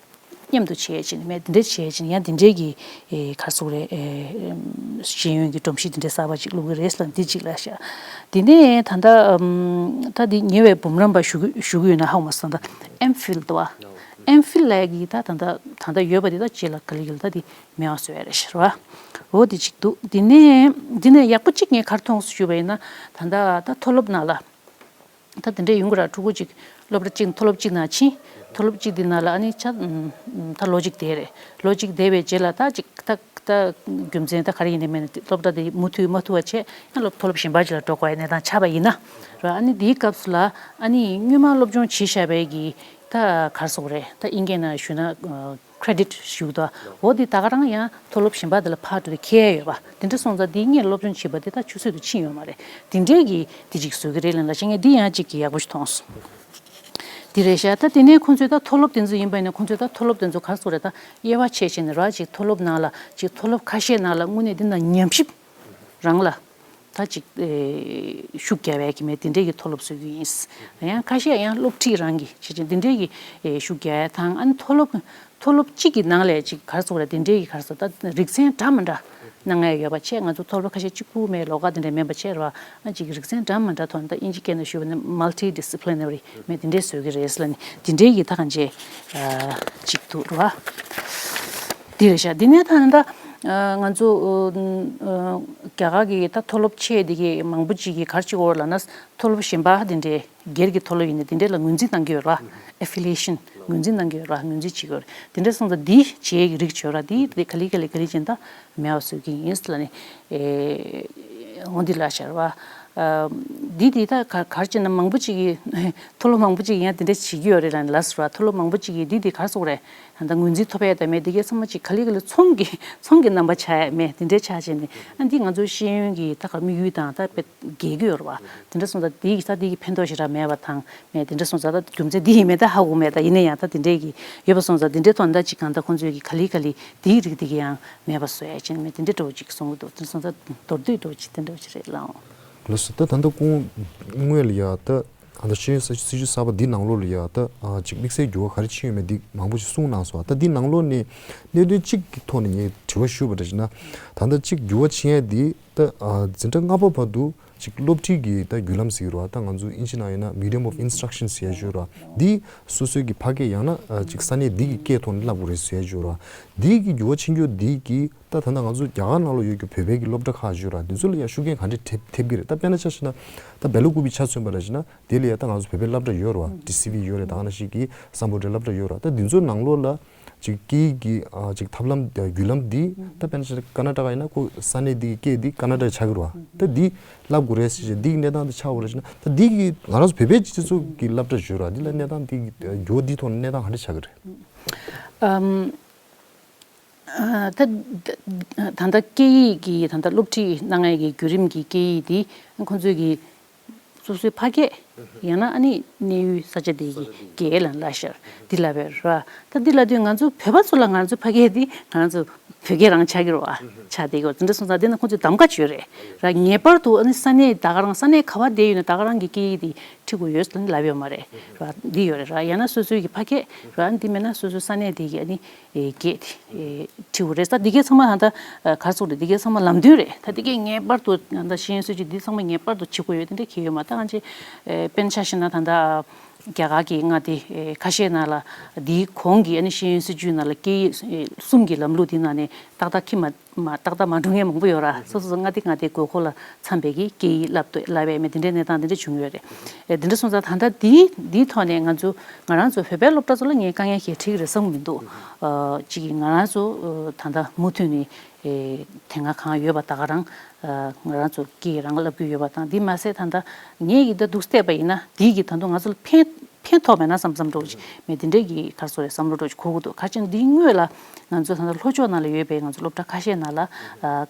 མཉམ་དུ་བྱས་ཕྱིན་མེད་དེ་འདྲས་བྱས་ཕྱིན་ཡང་དེ་འདྲས་ཀྱི། ཨེ། ག་རེ་ཟེར་དགོས་རེད། ཨེ། ཤེས་ཡོན་གྱི་སྒྲོམ་གཞི་དེ་འདྲས་གསར་པ་ཅིག་བླུགས་ཀྱི་རེད་ལབ་འདི་གཅིག་ལབ་ཤག་དེ་ནས་ད་ལྟ། ཨམ། ད་འདི་ཉེ་བའི་འབུམ་རམས་པ་ཞུ་གི་ཞུ་གི་ཡོད་ན་ཧ་གོ་མ་སོང་། ད་ཨེམ་ཕིལ་འདུག་བ། ཨེམ་ཕིལ་ལབ་ཡས་ཀྱི་ད་ད་ལྟ་ད་ལྟ་ཡོད་པ་དེ་ད་རྗེས་ལ་ག་ལེ་ག་ལེ་ད་འདི་མེད་པ་བཟོ་ཡ་རེད་ཤག་རེད་བ། འོ་དེ་གཅིག་འདུག་དེ་ནས་དེ་ནས་ཡག་པོ་གཅིག་ངས་ག་རེ་མཐོང་སོང་ཞུས་པ་ཡིན་ན། ད་ལྟ་ད་མཐོ་སློབ་ནང་ལ། ད་དེ་འདྲས་ཡོང་གི་ར། ཕྲུ་གུ་གཅིག་སློབ་གྲྭ་གཅིག་མཐོ་སློབ་གཅིག་ནང་ཕྱིན། མཐོ་སློབ་གཅིག་དེ་ནང་ལ་ཨ་ནི་ཆ་ད་ལོ་གཅིག་བསྡད་རེད། ལོ་གཅིག་བསྡད་པའི་རྗེས་ལ་ད་ཅིག་ད་ད་རྒྱུ་མཚན་ད་ག་རེ་ཡིན་ནའི་མིན་ནའི་སློབ་གྲྭ་དེ་མུ་མཐུད་མ་ཐུབ་པ་བྱས། ཡང་སློབ་མཐོ་སློབ་གཞན་པ་ཅིག་ལ་འགྲོ་དགོས་ཡ་གནས་སྟངས་ཆགས་པ་ཡིན་ན་ར། ཨ་ནི་དེའི་སྐབས་སུ་ལ་ཨ་ནི་སྔོན་མ་སློབ་སྦྱོང་བྱས་བཞག་པའི་གི་ད་ག་རེ་ཟེར་དགོས་རེད། ད་དབྱིན་སྐད་ནང་ཞུས་ན། ཨ། ཁེ་རེ་ཌིཊ་ཞུ་གི་འདུག་འོ་འདི་ད་ག་རང་ཡང་མཐོ་སློབ་གཞན་པ་དེ་ལ་ཕར་འགྲོ་དུས་འཁྱེར་ཡ་ཡོད་པ། དེ་འདྲ་སོང་ཙང་འདི་སྔོན་སློབ་སྦྱོང་བྱས་པ་དེ་ད་ཆུད་ཟོས་དུ་ཕྱིན་ཡོད་མ་རེད། དེ་འདྲའི་གི་དེ་ཅིག་བཟོ་གི་རེད་ལབ་ན་ཅིག་ངས་འདི་ཡང་ཅིག་གི་ཡག་པོ་ཞིག་མཐོང་སོང་། དེ་རེད་ཤག་ད་དེ་ནས་ཁོང་ཚོས་ད་མཐོ་སློབ་དེ་ཚོ་ཡིན་པ་ཡིན་ན། ཁོང་ཚོས་ད་མཐོ་སློབ་དེ་ཚོ་ག་རེ་ཟེར་དགོས་རེད། ད་དབྱེ་བ་ཕྱེ་བྱས་ནས་ར། ཅིག་མཐོ་སློབ་ནང་ལ་ཅིག་མཐོ་སློབ་ཁ་ཤས་ནང་ལ་དངོས་གནས་འདི་ན་ཉམས་ཞིབ་རང་ལ། ད་ཅིག་ཨེ། ཤུགས་རྒྱབ་ཡས་ཀྱི་མེད་དེ་འདྲས་ཀྱི་མཐོ་སློབ་བཟོ་གི་ཡིན། ཡང་ཁ་ཤས་ཡང་སློབ་ཁྲིད་རང་གི་བྱེད་བྱེད་དེ་འདྲས་ཀྱི་ཨེ། ཤུགས་རྒྱག་ཡས་དང་། ཨ་ནི་མཐོ་སློབ་མཐོ་སློབ་གཅིག་གི་ནང་ལས་ཅིག་ག་རེ་ཟེར་དགོས་རེད། དེ་འདྲས་ཀྱི་ག་རེ་ཟེར། ད་རིག་ཚན་འདྲ་མི་འདྲ་གནང་ཡས་ཡོད་པ་བྱས། ང་ཚོ་མཐོ་སློབ་ཁ་ཤས་གཅིག་པུ་མེད་ལོགས་ཀ་དེ་འདྲས་མིན་པ་བྱས་ར། ཨ། ཅིག་རིག་ཚན་འདྲ་མི་འདྲ་ཐོག་ནས། ད་དབྱིན་ཇི་སྐད་ནང་ཞུས་པ་ན་མལ་ཊི་ཌི་སི་པི་ལི་ནེ་རི་མེད་དེ་འདྲས་བཟོ་གི་རེད་ཟེར་ལབ་ནས་དེ་འདྲས་ཀྱི་ད་གང་བྱས་ཨ། ཅིག་འདུག་ར། དེ་རེད་ཤག་དེ་ནས་ད་ད། ཨ། ང་ཚོ་ཨ་ཨ་རྒྱ་གར་གྱི་ད་མཐོ་སློབ་ཆེ་འདི་གའི་མང་པོ་ཅིག་གིས་ག་རེ་བྱེད་ཀྱི་ཡོད་རེད་ལབ་ན། མཐོ་སློབ་གཞན་པ་དེ་འདྲའི་སྒེར་གྱི་མཐོ་སློབ་ཡིན་ན་དེ་འདྲའི་ལ་ངོས་འཛིན་གཏང་གི་ཡོད་རེད་པ། ཨེ་ཕི་ལི་ཡེ་ཤན་ངོས་འཛིན་གཏང་གི་ཡོད་རེད་པ། ངོས་འཛིན་བྱེད་ཀྱི་ཡོད་རེད། དེ་འདྲ་སོང་ཙང་འདི་བྱེད་ཀྱི་རིགས་བྱོས་ར། འདི་དེ་ག་ལེ་ག་ལེ་ག་ལེ་བྱས་ད་མེད་པ་བཟོ་གི་ཡིན་ལབ་ནས། ཨེ། འོ་འདི་ལབ་ཤག་ར། ཨ། འདི་འདི་ད་ག་ག་རེ་བྱས་ན་མང་པོ་ཅིག་གིས་མཐོ་སློབ་མང་པོ་ཅིག་ཡང་དེ་འདྲ་བྱེད་ཀྱི་ཡོད་རེད་ལབ་ནས་ལབ་སོང་ར། མཐོ་སློབ་མང་པོ་ཅིག་གིས་འདི་འདི་ག་རེ་ཟེར་དགོས་རེད། ད་ལྟ་ངོས་འཛིན་ཐོབ་ཡས་དང་མེད་དེ་གའི་ཚང་མ་ཅིག་ག་ལེ་ག་ལེ་ཚོང་གི་ཚོང་གི་རྣམ་པ་ཆགས་ཡས་མེད་དེ་འདྲའི་ཆགས་བྱས་ནས། ཨ། འདི་ང་ཚོའི་ཤེས་ཡོན་གྱི་ད་ག་དམིགས་ཡུལ་དང་ད་དཔེ་འགལ་གྱི་ཡོད་རེད་པ། དེ་འདྲ་སོང་ཙང་འདི་ཡི་ད་འདི་གི་ཕན་ཐོགས་ཞེ་དྲག་མེད་པ་དང་མེད་དེ་འདྲ་སོང་ཙང་ད་རྒྱུ་མཚན་འདི་ཡིན་མེད་ད་ཧ་གོ་མེད། ད་ཡིན་ན་ཡང་ད་དེ་འདྲའི་གི་ཡོད་པ་སོང་ཙང་དེ་འདྲའི་ཐོག་ནས་ད་ཅིག་གང་ལྟར་ཁོང་ཚོས་གི་ག་ལེ་ག་ལེ་འདིའི་རིགས་འདི་གི་ཡང་མེད་པ་བཟོ་ཡས་བྱས་ནས་མེད་དེ་འདྲ་འདྲ་བོ་ཅིག་གསུང་གི་འདུག་དེ་སོང་ཙང་མདོར་བསྡུས་འདྲ་བོ་ཅིག་དེ་འདྲ་བོ་ཅིག་རེད་ལགས། ལགས་སོ། ད་ད་ལྟ་སྐུ་ངོ་ལ་ཡ་ད་ད་ལྟ་ཤེས་ཡོན་སྲིད་སྲིད་བྱུས་གསར་པ་འདི་ནང་ལོགས་ལ་ཡ་ད་ཨ་ཅིག་དམིགས་བསལ་འགྱུར་བ་ག་རེ་ཕྱིན་ཡོད་མེད་འདི་མང་པོ་ཞིག་གསུངས་གནང་སོང་། ད་འདི་ནང་ལོགས་ནས་གནད་དོན་གཅིག་གི་ཐོག་ནས་ངས་དྲི་བ་ཞུས་པ་འདྲ་ཞིག་ན། ད་ལྟ་གཅིག་འགྱུར་བ་ཕྱིན་ཡས་འདི་ད་ཨ་འཛིན་གྲྭ་ལྔ་པ་བར་དུ་ཅིག་སློབ་ཁྲིད་ཀྱི་ད་བརྒྱུད་ལམ་ཟེར་གྱི་རེད་པ། ད་ང་ཚོ་ཨིན་ཇི་ནང་ཡོད་ན་medium of instruction ཟེར་ཡ་ཞིག་ཡོད་རེད་པ། འདི་སོ་སོའི་གི་ཕ་སྐད་ཡང་ན་ཨ་ཅིག་ས་གནས་འདི་གི་སྐད་ཐོག་ནས་བསླབ་དགོས་རེད་ཟེར་ཡ་ཞིག་ཡོད་རེད་པ། འདི་གི་འགྱུར་བ་ཕྱིན་རྒྱུ་འདི་གི་ད་ད་ལྟ་ང་ཚོ་རྒྱ་གར་ནང་ལ་ཡོད་རྒྱུ་བོད་པའི་གི་སློབ་གྲྭ་ཁག་ཞིག་ཡོད་རེད་པ། འདི་ཚོ་ལ་ཡང་ཤུགས་རྐྱེན་ག་འདྲ་ཐེབས་ཐེབས་ཀྱི་རེད། ད་དཔེར་ན་ཆ་བཞག་ན་ད་སྦེལ་ཀོབ་ཆ་མཚོན་པ་འདྲ་ཞིག་ན། དེ་ལ་ཡ་ད་ང་ཚོ་བོད་པའི་སློབ་གྲྭ་ཡོད་རེད་པ། ཊི་སི་ཝི་ཡོད་རེད། ད་ག་ནང་བཞིན་གྱི་སམ་བྷོ་ཊའི་སློབ་གྲྭ་ཡོད་རེད་པ། ད་འདི་ཚོའི་ནང་ལོགས་ལ་ཅིག་སྐད་ཡིག་གི་ཨ་ཅིག་ཐབས་ལམ་བརྒྱུད་ལམ་འདི་ད་དཔེར་ན་ཆ་བཞག་ན་ཀར་ནཱ་ཊ་ཀ་ཡིན་ན་ཁོ་ས་གནས་འདི་གི་སྐད་འདི་ཀར་ནཱ་ཊ་ཆགས་ཀྱི་རེད་པ། ད་འདི་བསླབ་དགོས་རེད་ཟེར་བྱས་འདི་གི་གནས་སྟངས་འདི་ཆགས་པ་རེད་ཟེར་ན། ད་འདི་གི་ང་རང་ཚོ་བོད་པའི་སྤྱི་ཚོགས་ཀྱི་སློབ་གྲྭ་ཡོད་རེད་པ། འདི་ལ་གནས་སྟངས་འདི་གི་འགྱུར་བ་འདིའི་ཐོག་ནས་གནས་སྟངས་ག་འདྲ་ཆགས་ཀྱི་རེད། ཨམ། ཨ། ད་ད་ལྟ་སྐད་ཡིག་གི་ད་ལྟ་སློབ་ཁྲིད་གནང་ཡས་ཀྱི་བརྒྱུད་རིམ་གྱི་སྐད་ཡིག་འདི་ཁོང་ཚོས་ཀྱི་སོ་སོའི་ཕ་སྐད་ཡང་ན་ཨ་ནི་གནས་ཡུལ་ས་ཆ་དེ་གི་སྐད་ལ་ལབ་ཤག་འདི་ལབ་པ་རེད་པ། ད་འདི་ལབ་དུས་ང་ཚོ་བོད་པ་ཚོ་ལ་ང་ཚོ་ཕ་སྐད་འདི་ང་ཚོ་བོད་སྐད་རང་ཆགས་ཀྱི་རེད་པ། ཆགས་བསྡད་ཀྱི་ཡོད། དེ་འདྲ་སོང་ཙང་དེ་ན་ཁོང་ཚོས་གདམ་ག་བྱས་ཡོད་རེད་ར། ངེས་པར་དུ་ཨ་ནི་ས་གནས་ད་ག་རང་ས་གནས་ག་པར་བསྡད་ཡོད་ན་ད་ག་རང་གི་སྐད་ཡིག་འདི་ཁྲིད་དགོས་ཡོད་ཟེར་ལབ་ཡོད་མ་རེད་ར། འདི་ཡོད་རེད་ར། ཡང་ན་སོ་སོའི་གི་ཕ་སྐད་ར། འདི་མེད་ན་སོ་སོའི་ས་གནས་དེ་གི་ཨ་ནི་ཨེ་སྐད་དེ་ཨེ་ཁྲིད་དགོས་རེད་ཟེར། འདི་གའི་ཚང་མ་ད་ལྟ་ཨ་ག་རེ་ཟེར་དགོས་རེད། འདི་གའི་ཚང་མ་ལམ་སྟོན་རེད། ད་འདི་གའི་ངེས་པར་དུ་ད་ལྟ་ཤེས་ཡོན་སྲིད་བྱུས་འདི་ཚང་མ་ངེས་པར་དུ་བྱེད་དགོས་ཡོད། དེ་འདྲ་གང་ཡང་ཡོད་མ་རེད། ད་ང་ཚོས་ཨེ་དཔེར་ན་ཆ་བཞག་ན་ད་ལྟ་རྒྱ་གར་གྱི་མངའ་སྡེ་ཨེ་ཁ་ཤས་ནང་ལ་འདིའི་གོང་གི་ཨ་ནི་ཤེས་ཡོན་སྲིད་བྱུས་ནང་ལ་སྐད་ཡིག་ཨེ་གསུམ་གྱི་ལམ་ལུགས་འདི་ནང་ནས་ཏག་ཏག་འཁྱེར་མ་མ་ཏག་ཏག་མ་འགྲོ་མཁན་མང་པོ་ཡོད་ར། སོ་སོ་སོ་མངའ་སྡེ་མངའ་སྡེའི་དགོས་མཁོ་ལ་འཚམ་པའི་གི་སྐད་ཡིག་བསླབ་ཏུ་བསླབ་ཡས་མེད། དེ་འདྲའི་གནས་སྟངས་དེ་འདྲ་བྱུང་ཡོད་རེད། ཨེ་དེ་འདྲ་སོང་ཙང་ད་ལྟ་འདིའི་འདིའི་ཐོག་ནས་ང་ཚོ་ང་རང་ཚོ་བོད་པའི་སློབ་གྲྭ་ཚོ་ལ་ངས་དཀའ་ངལ་གང་ཡང་འཕྲད་ཀྱི་རེད་བསམ་གྱི་མི་འདུག་ཨ་ཅིག་གིས་ང་རང་ཚོ་ཨ་ད་ལྟ་མུ་མཐུད་ནས་ཨེ་དེ་སྔ་གང་ཡོད་པ་ད་ག་རང་ཨ་ང་རང་ཚོ་སྐད་ཡིག་རང་བསླབ་ཀྱི་ཡོད་པ་དང་། འདི་མ་ཟད་ད་ལྟ་ངས་ཀྱིས་ད་འདུག་བལྟས་པ་ཡིན་ན་འདི་གིས་ད་དུང་ང་ཚོ་ལ་ཕན་ཕན་ཐོགས་མེད་ན་བསམ་བསམ་འདྲ་བོ་ཅིག་མེད། དེ་འདྲའི་གི་ག་རེ་ཟེར་རེད། བསམ་བློ་འདྲ་བོ་ཅིག་འཁོར་གྱི་འདུག་ག་རེ་བྱས་ན་འདིའི་སྔོན་ལ་ང་ཚོ་ད་ལྟ་ལྷོ་ཕྱོགས་ནང་ལ་ཡོད་པའི་ང་ཚོ་སློབ་གྲྭ་ཁ་ཤས་ནང་ལ་ཨ་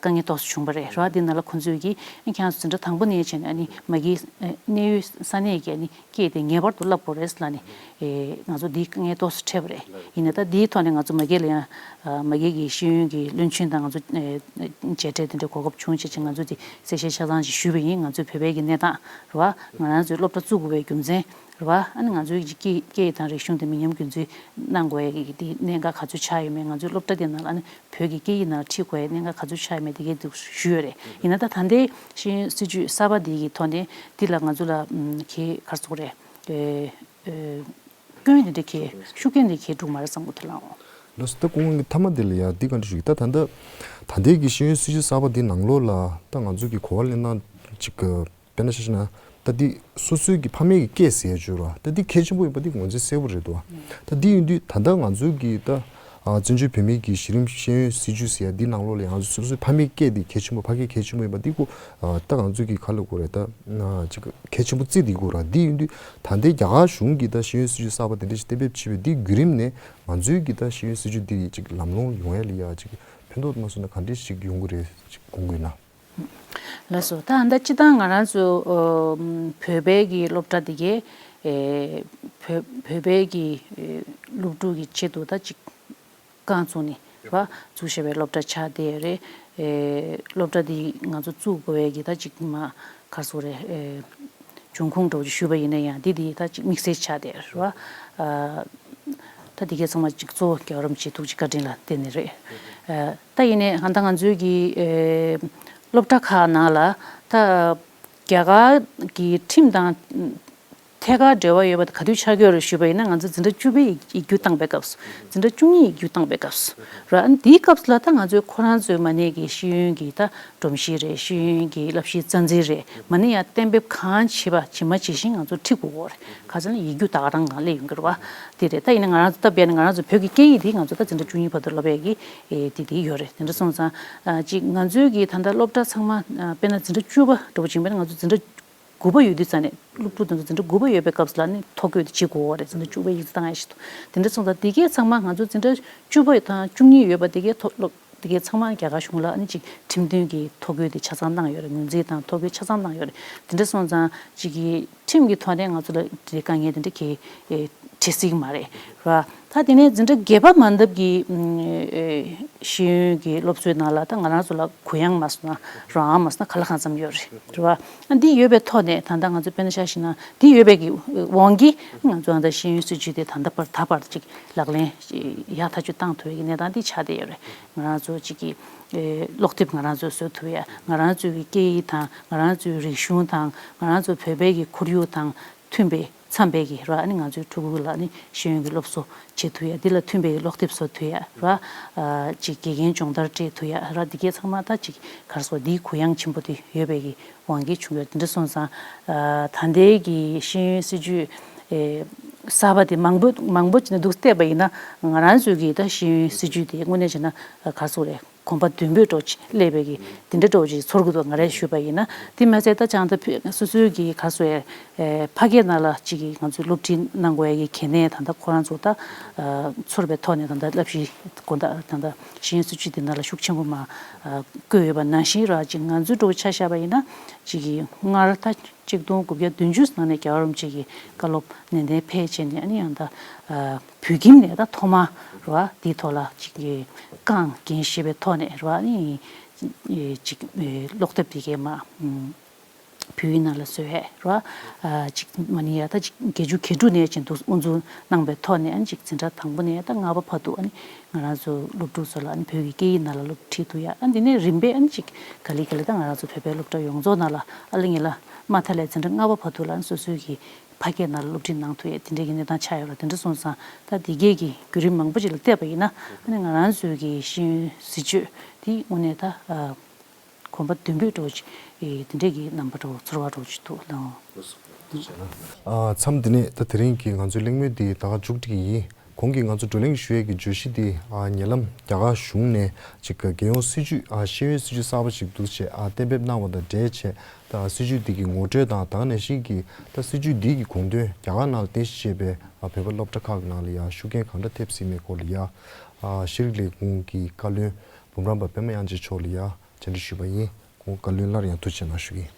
དཀའ་ངལ་ཏོག་ཙམ་བྱུང་བ་རེད་ར། འདི་ནང་ལ་ཁོང་ཚོས་ཀྱིས་ཁྱེད་རང་ཚོ་འཛིན་གྲྭ་དང་པོ་ནས་བྱས་ནས་ཨ་ནི་མ་གི་ཨ་གནས་ཡུལ་ས་གནས་ཀྱི་ཨ་ནི་སྐད་དེ་ངེས་པར་དུ་བསླབ་དགོས་རེད་ལབ་ནས་ཨེ་ང་ཚོ་འདིའི་དཀའ་ངལ་ཏོག་ཙམ་འཕྲད་པ་རེད། ཡིན་ན་ད་འདིའི་ཐོག་ནས་ང་ཚོ་མ་གི་ལ་ཡང་ཨ་མ་གི་གི་ཤེས་ཡོན་གྱི་བློན་ཆེན་དང་ང་ཚོ་ཨེ་མཇལ་འཕྲད་དེ་འདྲའི་གོ་སྐབས་བྱུང་བྱས་ཙང་ང་ཚོ་དེ་གསལ་བཤད་ཆ་ཚང་ཞིག་ཞུས་པ་ཡིན། ང་ཚོའི་བོད་པའི་གི་གནས་སྟངས་རེད་བ། ང་རང་ཚོའི་སློབ་གྲྭ་བཙུགས་དགོས་པའི་རྒྱུ་མཚན་རེད་བ། ཨ་ནི་ང་ཚོའི་གི་སྐད་སྐད་ཡིག་དང་རིག་གཞུང་དེ་མི་ཉམས་རྒྱུན་འཛིན་གནང་དགོས་ཡ་གི་དེ་གནད་འགག་ག་ཚོད་ཆགས་ཡོད་མེད། ང་ཚོའི་སློབ་གྲྭ་དེ་ནང་ལ་ཨ་ནི་བོད་ཀྱི་སྐད་ཡིག་ནང་ཁྲིད་དགོས་ཡ་གནད་འགག་ག་ཚོད་ཆགས་ཡོད་མེད་དེ་གའི་འདུག་ཞུས་ཡོད་རེད། ཡིན་ན་ད་ད་ལྟའི་ཤེས་ཡོན་སྲིད་བྱུས་གསར་པ་འདི་གི་ཐོག་ནས་འདི་ལ་ང་ཚོ་ལ་ཨམ་གའི་ག་རེ་ཟེར་དགོས་རེད། ཨེ་ཨེ་སྐྱོན་དེ་འདྲ་གའི་ཤུགས་རྐྱེན་དེ་གའི་འགྲོ་གི་མ་རེད་བསམ་གྱི་འདུག་ལགས། ལགས་སོ། ད་སྐུ་ངོ་གི་མཐའ་མ་དེ་ལ་ཡ་འདི་ག་འདྲ་ཞུ་གི། ད་ད་ལྟ་ད་ལྟའི་གི་ཤེས་ཡོན་སྲིད་བྱུས་གསར་པ་འདི་ནང་ལོགས་ལ་ད་ང་ཚོ་གི་གོ་བ་ལེན་སྟངས་ཅིག་གི་དཔེར་ན་ཆ་བཞག་ན་ད་འདི་སོ་སོའི་གི་ཕ་མེས་ཀྱི་སྐད་ཟེར་ཡ་ཅིག་ཡོད་རེད་བ། ད་འདི་གལ་ཆེན་པོ་ཡིན་པ་འདི་ངོས་འཛིན་གསལ་པོ་རེད་འདུག་བ། ད་འདི་ཡིན་དུས་ད་ལྟ་ང་ཚོའི་གི་ད་ཨ་བཙན་བྱོལ་བོད་མིའི་གི་གཞི་རིམ་ཤེས་ཡོན་སྲིད་བྱུས་ཟེར་ཡ་འདི་ནང་ལོགས་ལ་ཡང་ང་ཚོ་སོ་སོའི་ཕ་མེས་སྐད་འདི་གལ་ཆེན་པོ་ཕ་སྐད་གལ་ཆེན་པོ་ཡིན་པ་འདི་ཁོ་ཨ་ད་ང་ཚོའི་གི་ག་ལབ་དགོས་རེད། ད་ཨ་ཅིག་གལ་ཆེན་པོ་བརྩི་བསྡད་ཀྱི་ཡོད་རེད། འདི་ཡིན་དུས་ད་ལྟའི་རྒྱ་གར་གཞུང་གིས་ད་ཤེས་ཡོན་སྲིད་བྱུས་གསར་པ་དེ་འདྲ་ཞིག་གཏན་འབེབས་བྱས་པའི་འདི་བརྒྱུད་རིམ་ནས་ང་ཚོའི་གི་ད་ཤེས་ཡོན་སྲིད་བྱུས་འདི་ཅིག་ལམ་ལྷོང་ཡོང་ཡ་ལ་ཡ་ཅིག་ཕན་ཐོགས་མ་སོང་ན་ག་འདྲ་ཞིག་ཡོང་གི་རེད་ཅིག་དགོངས་ཀྱི་ཡོད་ན། ལགས་སོ། ད་ལྟ་སྤྱིར་བཏང་ང་རང་ཚོ་ཨ་བོད་པའི་གི་སློབ་གྲྭ་འདི་གའི་ཨེ་བོད་བོད་པའི་གི་ཨེ་སློབ་ཕྲུག་གི་ཆེད་དུ་ད་ཅིག་རྐང་བཙུགས་ནས་རེད་བ། འཛུགས་བཞག་པའི་སློབ་གྲྭ་ཆགས་བསྡད་ཡོད་རེད། ཨེ་སློབ་གྲྭ་འདི་ང་ཚོ་བཙུགས་དགོས་པའི་གི་ད་ཅིག་མ་ག་རེ་ཟེར་དགོས་རེད། ཨེ་འབྱུང་ཁུངས་འདྲ་བོ་ཅིག་ཞུས་པ་ཡིན་ན་ཡང་འདི་འདི་ད་ཅིག་དམིགས་བསལ་ཆགས་བསྡད་ཡོད་རེད་བ། ཨ་ད་འདི་གའི་ཚང་མ་ཅིག་གཙོ་བོ་རྒྱལ་བ་རིན་པོ་ཆེའི་ཐུགས་རྗེ་བཀའ་དྲིན་ལ་བརྟེན་ནས་རེད། ཨ་ད་ཡིན་ནའི་ད་ང་ཚོའི་གི་ཨེ་སློབ་གྲྭ་ཁག་ནང་ལ་ད་རྒྱ་གར་གྱི་ཁྲིམས་དང་ ཐད་ཀར་འབྲེལ་བ་ཡོད་པ་དང་ག་དུས་ཆགས་ཀྱི་ཡོད་རེད་ཞུས་པ་ཡིན་ན། ང་ཚོ་འཛིན་གྲྭ་བཅུ་པའི་ཡིག་རྒྱུགས་བཏང་པའི་སྐབས་སུ། འཛིན་གྲྭ་བཅུ་གཉིས་ཡིག་རྒྱུགས་བཏང་པའི་སྐབས་སུ་ར། ཨ་ནི་དེའི་སྐབས་སུ་ལ་ད་ང་ཚོའི་ཁོ་རང་ཚོའི་མ་ཎི་གི་ཤེས་ཡོན་གྱི་ད་སྒྲོམ་གཞི་རེད། ཤེས་ཡོན་གྱི་བསླབ་གཞིའི་རྩ་འཛིན་རེད། མ་ཎི་ཡང་གཏན་འབེབས་གང་བྱེད་པ་ཇི་མ་ཇི་བཞིན་ང་ཚོ་ཁྲིད་དགོས་ཀྱི་ཡོད་རེད། ག་ཚོད་ན་ཡིག་རྒྱུགས་ད་ག་རང་གང་སླེབས་ཡོང་གི་རེད་བ། དེ་རེད། ད་ཡིན་ན་ང་རང་ཚོ་སྟབས་བདེ་ན་ང་རང་ཚོ་བོད་ཀྱི་སྐད་ཡིག་དེ་ང་ཚོ་ད་འཛིན་གྲྭ་བཅུ་གཉིས་བར་དུ་སློབ་ཡས་ཀྱི་ཨེ་དེ་དེ་ཡོད་རེད། དེ་འདྲ་སོང་ཙང་ཨ་ཅིག་ང་ཚོའི་གི་ད་ལྟ་སློབ་གྲྭ་ཚང་མ་ཨ་དཔེར་ན་འཛིན་གྲྭ་བཅུ་པ་འདྲ་པོ་ཅིག་ཡིན་པ་ན། ང་ཚོ་འཛིན་གྲྭ་དགུ་པ་ཡོད་དུས་ཙང་ནས། སློབ་ཕྲུག་དེ་ཚོ་འཛིན་གྲྭ་དགུ་པ་ཡོད་པའི་སྐབས་སུ་ལ་ནི་ཐོ་འགོད་དེ་བྱེད་དགོས་པ་རེད། འཛིན་གྲྭ་བཅུ་པ་ཡིག་ཚད་བཏང་ཡ་ཞིག་ཏུ། དེ་འདྲ་སོང་ཙང་དེ་གའི་ཚང་མ་ང་ཚོ་འཛིན་གྲྭ་བཅུ་པ་དང་བཅུ་གཉིས་ཡོད་པ་དེ་གའི་ཐོ་སློབ་དེ་གའི་ཚང་མ་རྒྱ་གར་གཞུང་ལ་ཨ་ནི་ཅིག་ཁྲིམས་མཐུན་གྱི་ཐོ་འགོད་དེ་ཆ་ཚང་གནང་ཡོད་རེད། ངོས་འཛིན་དང་ཐོ་འགོད་ཆ་ཚང་གནང་ཡོད་རེད། དེ་འདྲ་སོང་ཙང་ཅིག་གི་ཁྲིམས་ཀྱི་ཐོག་ནས་ང་ཚོ་ལ་དེ་དཀའ་ངལ་དེ་འདྲ་གི་ཨེ་འཕྲད་སྲིད་ཀྱི་མ་རེད་ར། ད་དེ་ནས་འཛིན་གྲྭ་བརྒྱད་པ་མ་འདབ་ཀྱི་ཨ་ཨེ་ཤེས་ཡོན་གྱི་སློབ་གསོའི་ནང་ལ་ད་ང་རང་ཚོ་ལ་གུ་ཡངས་མ་སོང་ན་རང་དབང་མ་སོང་ན་ག་ལ་གང་འཚམ་ཡོད་རེད་རེད་བ། ཨ་འདི་ཡོད་པའི་ཐོག་ནས་ད་ལྟ་ང་ཚོ་དཔེར་ན་ཆ་བཞག་ན་འདི་ཡོད་པའི་གི་དབང་གིས་ང་ཚོ་ད་ལྟ་ཤེས་ཡོན་སྲིད་བྱུས་དེ་ད་ལྟ་བར་ད་བར་ཅིག་ལག་ལེན་ཡག་ཐག་ཆོད་བཏང་ཐུབ་པའི་གི་གནས་སྟངས་འདི་ཆགས་བསྡད་ཡོད་རེད། ང་རང་ཚོ་ཅིག་གི་ཨེ་ཀློག་དེབ་ང་རང་ཚོས་བཟོ་ཐུབ་ཡ། ང་རང་ཚོའི་གི་སྐད་ཡིག་དང་ང་རང་ཚོའི་རིག་གཞུང་དང་ང་རང་ཚོ་བོད་པའི་གི་ཁོར་ཡུག་དང་མཐུན་པའི་འཚམ་པའི་གི་ར། ཨ་ནི་ང་ཚོའི་ཕྲུ་གུ་ལ་ནི་ཤེས་ཡོན་གྱི་སློབ་གསོ་བྱེད་ཐུབ་ཡ། འདི་ལ་མཐུན་པའི་ཀློག་དེབ་བཟོ་ཐུབ་ཡ་ར། ཨ་ཅིག་དགེ་རྒན་སྦྱོང་བརྡར་སྤྲད་ཐུབ་ཡ་ར། འདི་གའི་ཚང་མ་ད་ཅིག་ག་རེ་ཟེར། འདིའི་གུ་ཡངས་ཆེན་པོ་དེ་ཡོད་པའི་གི་དབང་གིས་བྱུང་ཡོད། དེ་འདྲ་སོང་ཙང་ཨ་ད་ལྟའི་གི་ཤེས་ཡོན་སྲིད་བྱུས་ཨེ་གསར་པ་དེ་མང་པོ་མང་པོ་ཅིག་ནས་འདུག་བལྟས་པ་ཡིན་ན། ང་རང་ཚོའི་གི་ད་ཤེས་ཡོན་སྲིད་བྱུས་དེ་དངོས་གནས་བྱས་ན་ག་རེ་ཟེར་རེད། གོམ་པ་མདུན་སྤོས་འདྲ་བོ་ཅིག་སླེབས་པའི་གི་དེ་འདྲ་འདྲ་བོ་ཅིག་ཚོར་གི་འདུག་ང་རས་ཞུས་པ་ཡིན་ན། དེ་མ་ཚད་ད་ཅང་ད་ཕུ་སོ་སོའི་གི་ག་རེ་ཟེར་ཨེ་ཕ་སྐད་ནང་ལ་ཅིག་གི་ང་ཚོས་སློབ་ཁྲིད་གནང་དགོས་ཡ་གི་གལ་གནད་ད་ལྟ་ཁོ་རང་ཚོ་ད་ཨ་ཚོར་བའི་ཐོག་ནས་ད་ལྟ་བསླབ་གཞིའི་དགོངས་དག་ད་ལྟ་ཤེས་ཡོན་སྲིད་བྱུས་དེ་ནང་ལ་ཤུགས་ཆེན་པོ་མ་ཨ་བཀོད་ཡོད་པ་ནང་བཞིན་ར། ཅིག་ང་ཚོའི་འདྲ་བོ་ཆ་བཞག་པ་ཡིན་ན་ཅིག་གི་སྔར་ད་གཅིག་སྟོང་དགུ་བརྒྱ་བདུན་ཅུ་ནང་ནས་རྒྱལ་བ་རིན་པོ་ཆེ་གི་བཀའ་སློབ་ནན་ཏན་ཕེབས་བྱས་ནས། ཨ་ནི་ཡང་ད་ཨ་བོད་ཁྱིམ་ནས་ད་ཐོག་མ་རེད་བ། དེའི་ཐོག་ལ་ཅིག་གི་རྐང་འགན་བཞེས་པའི་ཐོག་ནས་རེད་བ། ཨ་ནི་ཅིག་ཀློག་དེབ་དེ་གའི་མ་བོད་ཡིག་ནང་ལ་བཟོས་ཡས་རེད་བ། ཅིག་མ་ནི་ཡ་ད་ཅིག་བརྒྱད་ཅུ་གྱ་དྲུག་ནས་ཅིག་འདུག་དབུ་འཛུགས་གནང་པའི་ཐོག་ནས། ཨ་ནི་ཅིག་འཛིན་གྲྭ་དང་པོ་ནས་ད་ལྔ་པ་བར་དུ་ཨ་ནི་ང་རང་ཚོ་སློབ་ཕྲུག་ཚོ་ལ་ཨ་ནི་བོད་ཀྱི་སྐད་ཡིག་ནང་ལ་སློབ་ཁྲིད་ཐུབ་ཡ། ཨ་ནི་དེ་ནས་རིམ་པས་ཨ་ནི་ཅིག་ག་ལེ་ག་ལེ་ད་ང་རང་ཚོ་བོད་པའི་སློབ་གྲྭ་ཡོངས་རྫོགས་ནང་ལ་ཨ་ལེ་ངེ་ལ་མ་མཐའ་ལས་འཛིན་གྲྭ་ལྔ་པ་བར་དུ་ལ་ཨ་ནི་སོ་སོའི་གི་ཕ་སྐད་ནང་ལ་སློབ་ཁྲིད་གནང་ཐུབ་ཡ་དེ་འདྲའི་གི་གནས་སྟངས་ཆགས་ཡོད་རེད། དེ་འདྲ་སོང་ཙང་ད་དེ་གས་ཀྱི་བརྒྱུད་རིམ་མང་པོ་ཅིག་ལ་བལྟས་པ་ཡིན་ན། ཨ་ནི་ང་རང་ཚོའི་གི་ཤེས་ཡོན་སྲིད་བྱུས་དེ་དངོས་གནས་ད་ཨ་གོམ་པ་མདུན་སྤོས་འདྲ་བོ་ཅིག་ཨེ་དེ་འདྲས་ཀྱི་རྣམ་པ་འདྲ་བོ་ཚོར་བ་འདྲ་བོ་ཅིག་འདུག་ལགས། ཨ་མཚམས་འདི་ནས་ད་དེ་རིང་གི་ང་ཚོའི་གླེང་མོལ་འདི་ད་ག་མཇུག་སྒྲིལ་གྱི་ཡིན། གོང་གི་ང་ཚོ་བགྲོ་གླེང་ཞུ་ཡས་ཀྱི་བརྗོད་གཞི་འདི་ཨ་ཉེ་ལམ་རྒྱ་གར་གཞུང་ནས་ཅིག་རྒྱལ་ཡོངས་སྲིད་བྱུས་ཨ་ཤེས་ཡོན་སྲིད་བྱུས་གསར་པ་ཞིག་འདུག་བྱས་ཨ་གཏན་འབེབས་གནང་བ་དང་འབྲེལ་བྱས། ད་སྲིད་བྱུས་འདི་གི་ངོ་སྤྲོད་དང་། ད་ག་ནང་བཞིན་གྱི་ད་སྲིད་བྱུས་འདི་གི་དགོངས་དོན་རྒྱ་གར་ནང་ལ་རྟེན་གཞི་བྱས་པའི་ཨ་བོད་པ་སློབ་གྲྭ་ཁག་གི་ནང་ལ་ཡང་ཤུགས་རྐྱེན་གང་འདྲ་ཐེབས་སྲིད་མེད་སྐོར་ལ་ཡང་ཨ་ཤེས་རིག་ལས་ཁུངས་ཀྱི་བཀའ་བློན་འབུམ་རམས་པ་པད་མ་དབྱངས་ཅན་མཆོག་ལ་ཡང་བཅར་འདྲི་ཞུས་པ་ཡིན། ཁོང་བཀའ་བློན་སླར་ཡང་ཐུགས་རྗེ་གནང་ཞུ་གི་ཡིན།